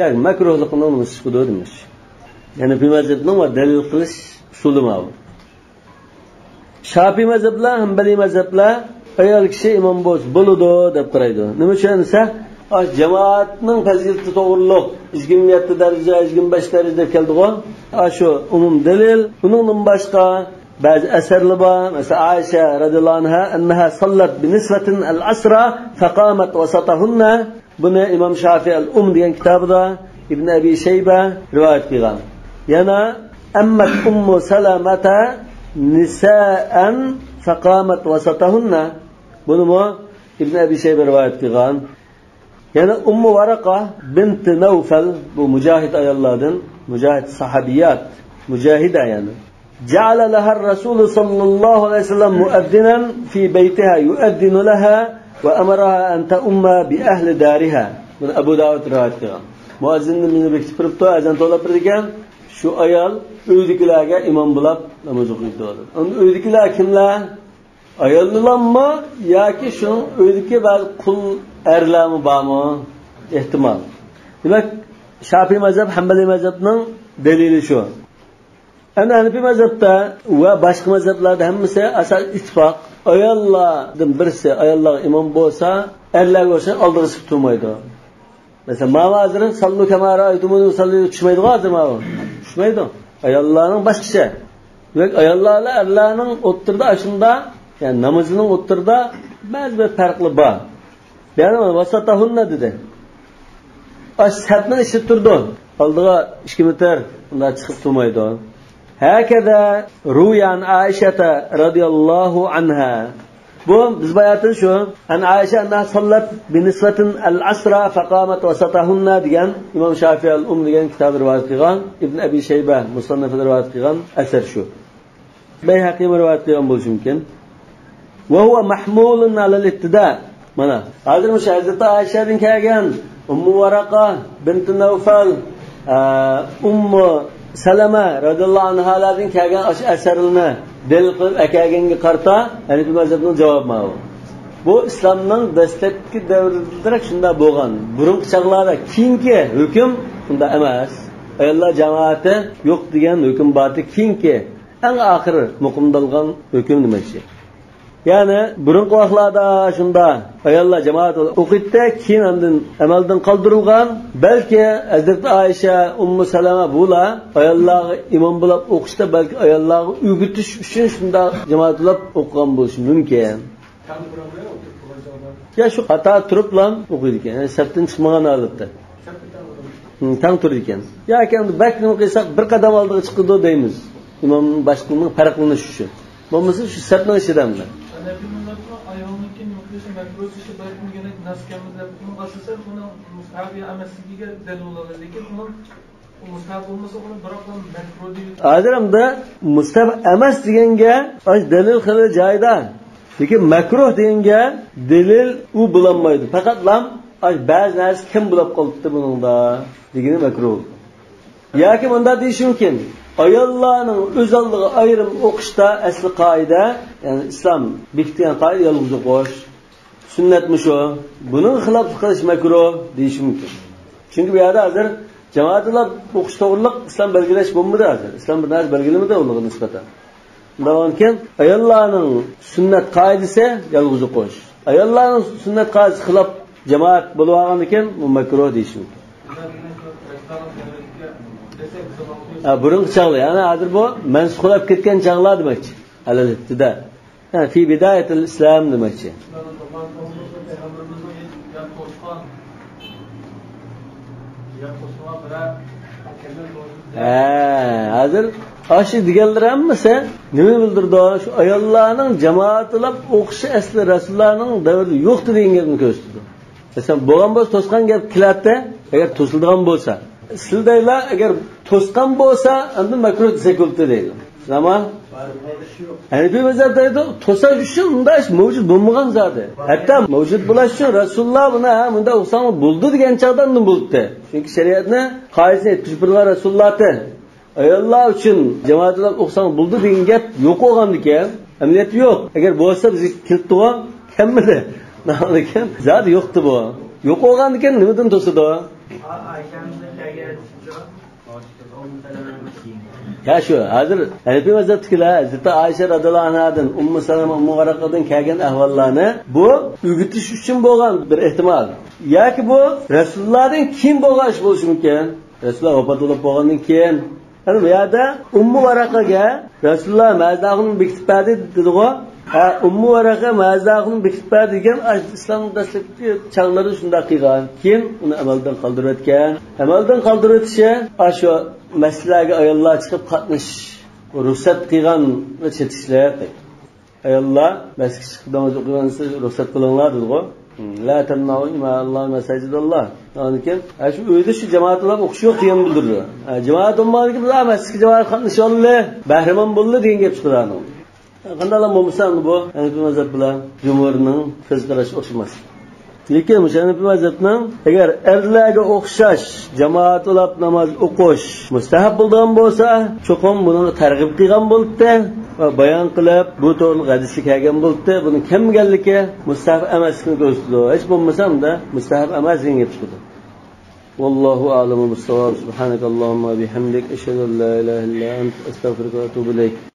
ياكى مەكرۇھلۇقىنىڭ نېمىسى چىقىدۇ دېمەكچى. يەنى بۇ مەزھەپنىڭ دەلىل قىلىش ئۇسۇلى ماۋۇ. شاپىي مەزھەپلەر، ھەمبەلىي مەزھەپلەر ئايال كىشى ئىمام بولسا بولىدۇ دەپ قارايدۇ. نېمە ئۈچۈن دېسە، ئاشۇ جامائەتنىڭ پەزىلىتى توغرۇلۇق يىگىرمە يەتتە دەرىجە، يىگىرمە بەش دەرىجە دەپ كەلدىغۇ. ئاشۇ ئومۇم دەلىل. ئۇنىڭدىن باشقا بەزى ئەسەرلەر بار. مەسىلەن، ئائىشە رەزىياللاھۇ ئەنھا، أنها صلت بنسوة العصر فقامت وسطهن. بۇنى ئىمام شافىئى ئەل-ئۇم دېگەن كىتابىدا، ئىبن ئەبى شەيبە رىۋايەت قىلغان. يەنە أمت أم سلمة نساء فقامت وسطهن. بۇنىمۇ ئىبن ئەبى شەيبە رىۋايەت قىلغان. يەنە ئۇممۇ ۋارەقە بىنت نەۋفەل، بۇ مۇجاھىد ئاياللاردىن، مۇجاھىد ساھابىيات، مۇجاھىدە يەنى. جعل لها الرسول صلى الله عليه وسلم مؤذنا في بيتها يؤذن لها وأمرها أن تؤم بأهل دارها. بۇنى ئەبۇ داۋۇد رىۋايەت قىلغان. مۇئەززىننى بىزنى بېكىتىپ بېرىپتۇ، ئەزان توۋلاپ بېرىدىكەن. شۇ ئايال ئۆيدىكىلەرگە ئىمام بولاپ ناماز ئوقۇيدۇ. ئەمدى ئۆيدىكىلەر كىملەر؟ ئاياللىلارمۇ ياكى شۇنىڭ ئۆيىدىكى بەزى قۇل ئەرلەرمۇ بارمۇ؟ ئېھتىمال. دېمەك، شاپىي مەزھەپ، ھەمبەلىي مەزھەپنىڭ دەلىلى شۇ. ئەنە ھەنىپىي مەزھەپتە ۋە باشقا مەزھەپلەردە ھەممىسى ئاساس ئىتتىپاق. ئاياللاردىن بىرسى ئاياللارغا ئىمام بولسا، ئەرلەرگە ئوخشاش ئالدىغا چىقىپ تۇرمايدۇ. مەسىلەن، ماۋۇ ھازىر ساللۇ كەما رائەيتۇمۇنى ئۇسەللى چۈشمەيدىغۇ ھازىر ماۋۇ. چۈشمەيدۇ. ئاياللارنىڭ باشقىچە. دېمەك، ئاياللار بىلەن ئەرلەرنىڭ ئوتتۇرىدا ئاشۇندا، يەنى نامىزىنىڭ ئوتتۇرىدا بەزى بىر پەرقلەر بار. يەنى ۋەسەتەھۇننە دېدى. ئاش سەپنىڭ ئىچىدە تۇرىدۇ. ئالدىغا ئىككى مېتىر ئۇنداق چىقىپ تۇرمايدۇ. هكذا روي عن عائشة رضي الله عنها. بۇ بىز باياتىن شۇ، عن عائشة أنها صلت بنسوة العصر فقامت وسطهن دېگەن ئىمام شافىئى ئەل-ئۇم دېگەن كىتابى رىۋايەت قىلغان، ئىبن ئەبى شەيبە مۇسەننەفىدە رىۋايەت قىلغان ئەسەر شۇ. بەيھەقىمۇ رىۋايەت قىلغان بولۇشى مۇمكىن. وهو محمول على الابتداء. مانا، ھازىر مۇشۇ ھەزرىتى ئائىشەدىن كەلگەن، ئۇممۇ ۋارەقە بىنتى نەۋفەل، ئە، ئۇممۇ سەلەمە رەزىياللاھۇ ئەنھالاردىن كەلگەن ئاشۇ ئەسەرلەرنى دەلىل قىلىپ ئەكەلگەنگە قارىتا، ھەنىپىي مەزھەپنىڭ جاۋابى ماۋۇ. بۇ ئىسلامنىڭ دەسلەپكى دەۋرىدىرەك شۇنداق بولغان. بۇرۇنقى چاغلاردا، كېيىنكى ھۆكۈم شۇنداق ئەمەس. ئاياللار جامائىتى يوق دېگەن ھۆكۈم باردى. كېيىنكى ئەڭ ئاخىر مۇقىمدالغان ھۆكۈم دېمەكچى. يەنى بۇرۇنقى ۋاقىتلاردا شۇنداق ئاياللار جامائەت ئوقۇيتتى، كېيىن ئاندىن ئەمەلدىن قالدۇرۇلغان. بەلكى ھەزرىتى ئائىشە، ئۇممۇ سەلەمە بۇلار ئاياللارغا ئىمام بولاپ ئوقۇشتا بەلكى ئاياللارغا ئۆگىتىش ئۈچۈن شۇنداق جامائەت بولاپ ئوقۇغان بولۇشى مۇمكىن. يا شۇ قاتار تۇرۇپلا ئوقۇيدىكەن، يەنى سەپتىن چىقمىغان ھالەتتە. ھىم، تەڭ تۇرىدىكەن. ياكى ئەمدى بەك نېمە قىلساق، بىر قادام ئالدىغا چىقىدۇ دەيمىز. ئىمام باشقىنىڭ پەرقلىنىش ئۈچۈن. بولمىسا شۇ سەپنىڭ ئىچىدە ئەمدى. ھەنەپىي مەزھەپنىڭ ئايالنىڭكى نېمە قىلىشى مەكرۇھ دېيىشى بەلكىم يەنە نەس كەلمىدى دەپ، ئۇنىڭ ئاساسەن ئۇنىڭ مۇستەھەب يا ئەمەسلىكىگە دەلىل بولىدۇ. لېكىن ئۇنىڭ مۇستەھەب بولمىسا، ئۇنى بىراقلا مەكرۇھ دەيدۇ. ھازىر ئەمدى مۇستەھەب ئەمەس دېگەنگە ئاشۇ دەلىل خېلى جايىدا. لېكىن مەكرۇھ دېگەنگە دەلىل ئۇ بولالمايدۇ. پەقەتلا ئاي، بەزى نەرسە كەم بولاپ قالىپتۇ بۇنىڭدا، دېگىنى مەكرۇھ. ياكى مۇنداق دېيىشى مۇمكىن، ئاياللارنىڭ ئۆز ئالدىغا ئايرىم ئوقۇشتا ئەسلى قائىدە، يەنى ئىسلام بېكىتكەن قائىدە يالغۇز ئوقۇش. سۈننەتمۇ شۇ. بۇنىڭغا خىلاپلىق قىلىش مەكرۇھ دېيىشى مۇمكىن. چۈنكى بۇ يەردە ھازىر جامائەتلەر ئوقۇش توغرىلىق ئىسلام بەلگىلەش بولمىدى ھازىر. ئىسلام بىر نەرسە بەلگىلىمىدى ئۇلارغا نىسبەتەن. ئۇنداق بولغاندىكىن، ئاياللارنىڭ سۈننەت قائىدىسى يالغۇز ئوقۇش. ئاياللارنىڭ سۈننەت قائىدىسى خىلاپ جامائەت بولۇۋالغاندىكىن، بۇ مەكرۇھ دېيىشى مۇمكىن. ھە، بۇرۇنقى چاغلار، يەنى ھازىر بۇ مەنسۇخ بولۇپ كەتكەن چاغلار دېمەكچى. ھالال ئىبتىدا. ھە، في بداية الإسلام دېمەكچى. ھە، ھازىر ئاشۇ دېگەنلىرى ھەممىسى نېمە بىلدۈرىدۇ؟ شۇ ئاياللارنىڭ جامائەتلەپ ئوقۇشى ئەسلى رەسۇلۇللانىڭ دەۋرىدە يوقتى دېگەن گەپنى كۆرسىتىدۇ. مەسىلەن، بولغان بولسا توسقان گەپ كېلەتتى، ئەگەر توسۇلىدىغان بولسا. سىلەر دەيلا، ئەگەر توسقان بولسا، ئاندىن مەكرۇھ دېسەك بولۇپتۇ دەيدۇ. ئەمما ھەنىفىي مەزھەپ دەيدۇ، توساش ئۈچۈن ئۇنداق ئىش مەۋجۇت بولمىغان زادى. ھەتتا مەۋجۇت بولاش ئۈچۈن رەسۇلۇللا بۇنى، ھە، مۇنداق ئوقۇساڭمۇ بولىدۇ دېگەن چاغدا ئاندىن بولۇپتۇ. چۈنكى شەرىئەتنى قائىدىسىنى يەتكۈزۈپ بېرىدىغان رەسۇلۇللاتى. ئاياللار ئۈچۈن جامائەتلەپ ئوقۇساڭ بولىدۇ دېگەن گەپ يوق بولغاندىكىن، ئەمەلىيەتتە يوق. ئەگەر بولسا بىزگە كېلىپتىغۇ، كەممىدى. ناھايىتى زادى يوقتى بۇ. يوق بولغاندىكىن نېمىدىن توسىدۇ؟ يا شۇ، ھازىر ھەنىفىي مەزھەپتىكىلەر ھەزرىتى ئائىشە رەزىياللاھۇ ئەنھادىن، ئۇممۇ سەلەمە، ئۇممۇ ۋەرەقەدىن كەلگەن ئەھۋاللارنى بۇ ئۆگىتىش ئۈچۈن بولغان بىر ئېھتىمال. ياكى بۇ رەسۇلۇللادىن كېيىن بولغان ئىش بولۇشى مۇمكىن. رەسۇلۇللا ۋاپات بولۇپ بولغاندىن كېيىن. يەنى بۇ يەردە ئۇممۇ ۋەرەقەگە رەسۇلۇللا مەزىن ئاخۇننى بېكىتىپ بەردى دېدىغۇ. ھە، ئۇممۇ ۋەرەقە مەزىن ئاخۇننى بېكىتىپ بەردى دېگەن، ئىسلامنىڭ دەسلەپكى چاغلىرىدا شۇنداق قىلغان. كېيىن ئۇنى ئەمەلدىن قالدۇرۇۋەتكەن. ئەمەلدىن قالدۇرۇۋېتىشى، ئاشۇ مەسچىتلەرگە ئاياللار چىقىپ قاتنىشىش رۇخسەت قىلغان ۋە چېتىشلىق. ئاياللار مەسچىتكە چىقىپ ناماز ئوقۇيمەن دېسە، رۇخسەت قىلىڭلار دېدىغۇ. لا تمنعوا إماء الله مساجد الله. ئاندىن كېيىن، ھە، شۇ ئۆيدە شۇ جامائەت بىلەن ئوقۇش يوق دېگەننى بىلدۈرىدۇ. ھە، جامائەت بولمىغاندىكىن، بىز مەسچىتكە جامائەت قاتنىشىۋالدى، بەھرىمەن بولدى دېگەن گەپ چىقىدۇ ئانىڭ. قانداقلا بولمىسا، ئەمدى بۇ ھەنىفىي مەزھەپ بىلەن جۇمھۇرنىڭ قىزىقىرىشى ئوخشىماس. لېكىن مۇشۇ ھەنىفىي مەزھەپنىڭ ئەگەر ئەرلەرگە ئوخشاش جامائەت بولاپ ناماز ئوقۇش مۇستەھەب بولىدىغان بولسا، چوقۇم بۇنىڭغا تەرغىب قىلغان بولاتتى ۋە بايان قىلىپ، بۇ توغرىلىق ھەدىسكە كەلگەن بولاتتى. بۇنىڭ كەلمىگەنلىكى مۇستەھەب ئەمەسلىكىنى كۆرسىتىدۇ. ھېچ بولمىسا ئۇندا مۇستەھەب ئەمەس دېگەن گەپ چىقىدۇ. والله أعلم بالصواب. سبحانك اللهم وبحمدك، أشهد أن لا إله إلا أنت، أستغفرك وأتوب إليك.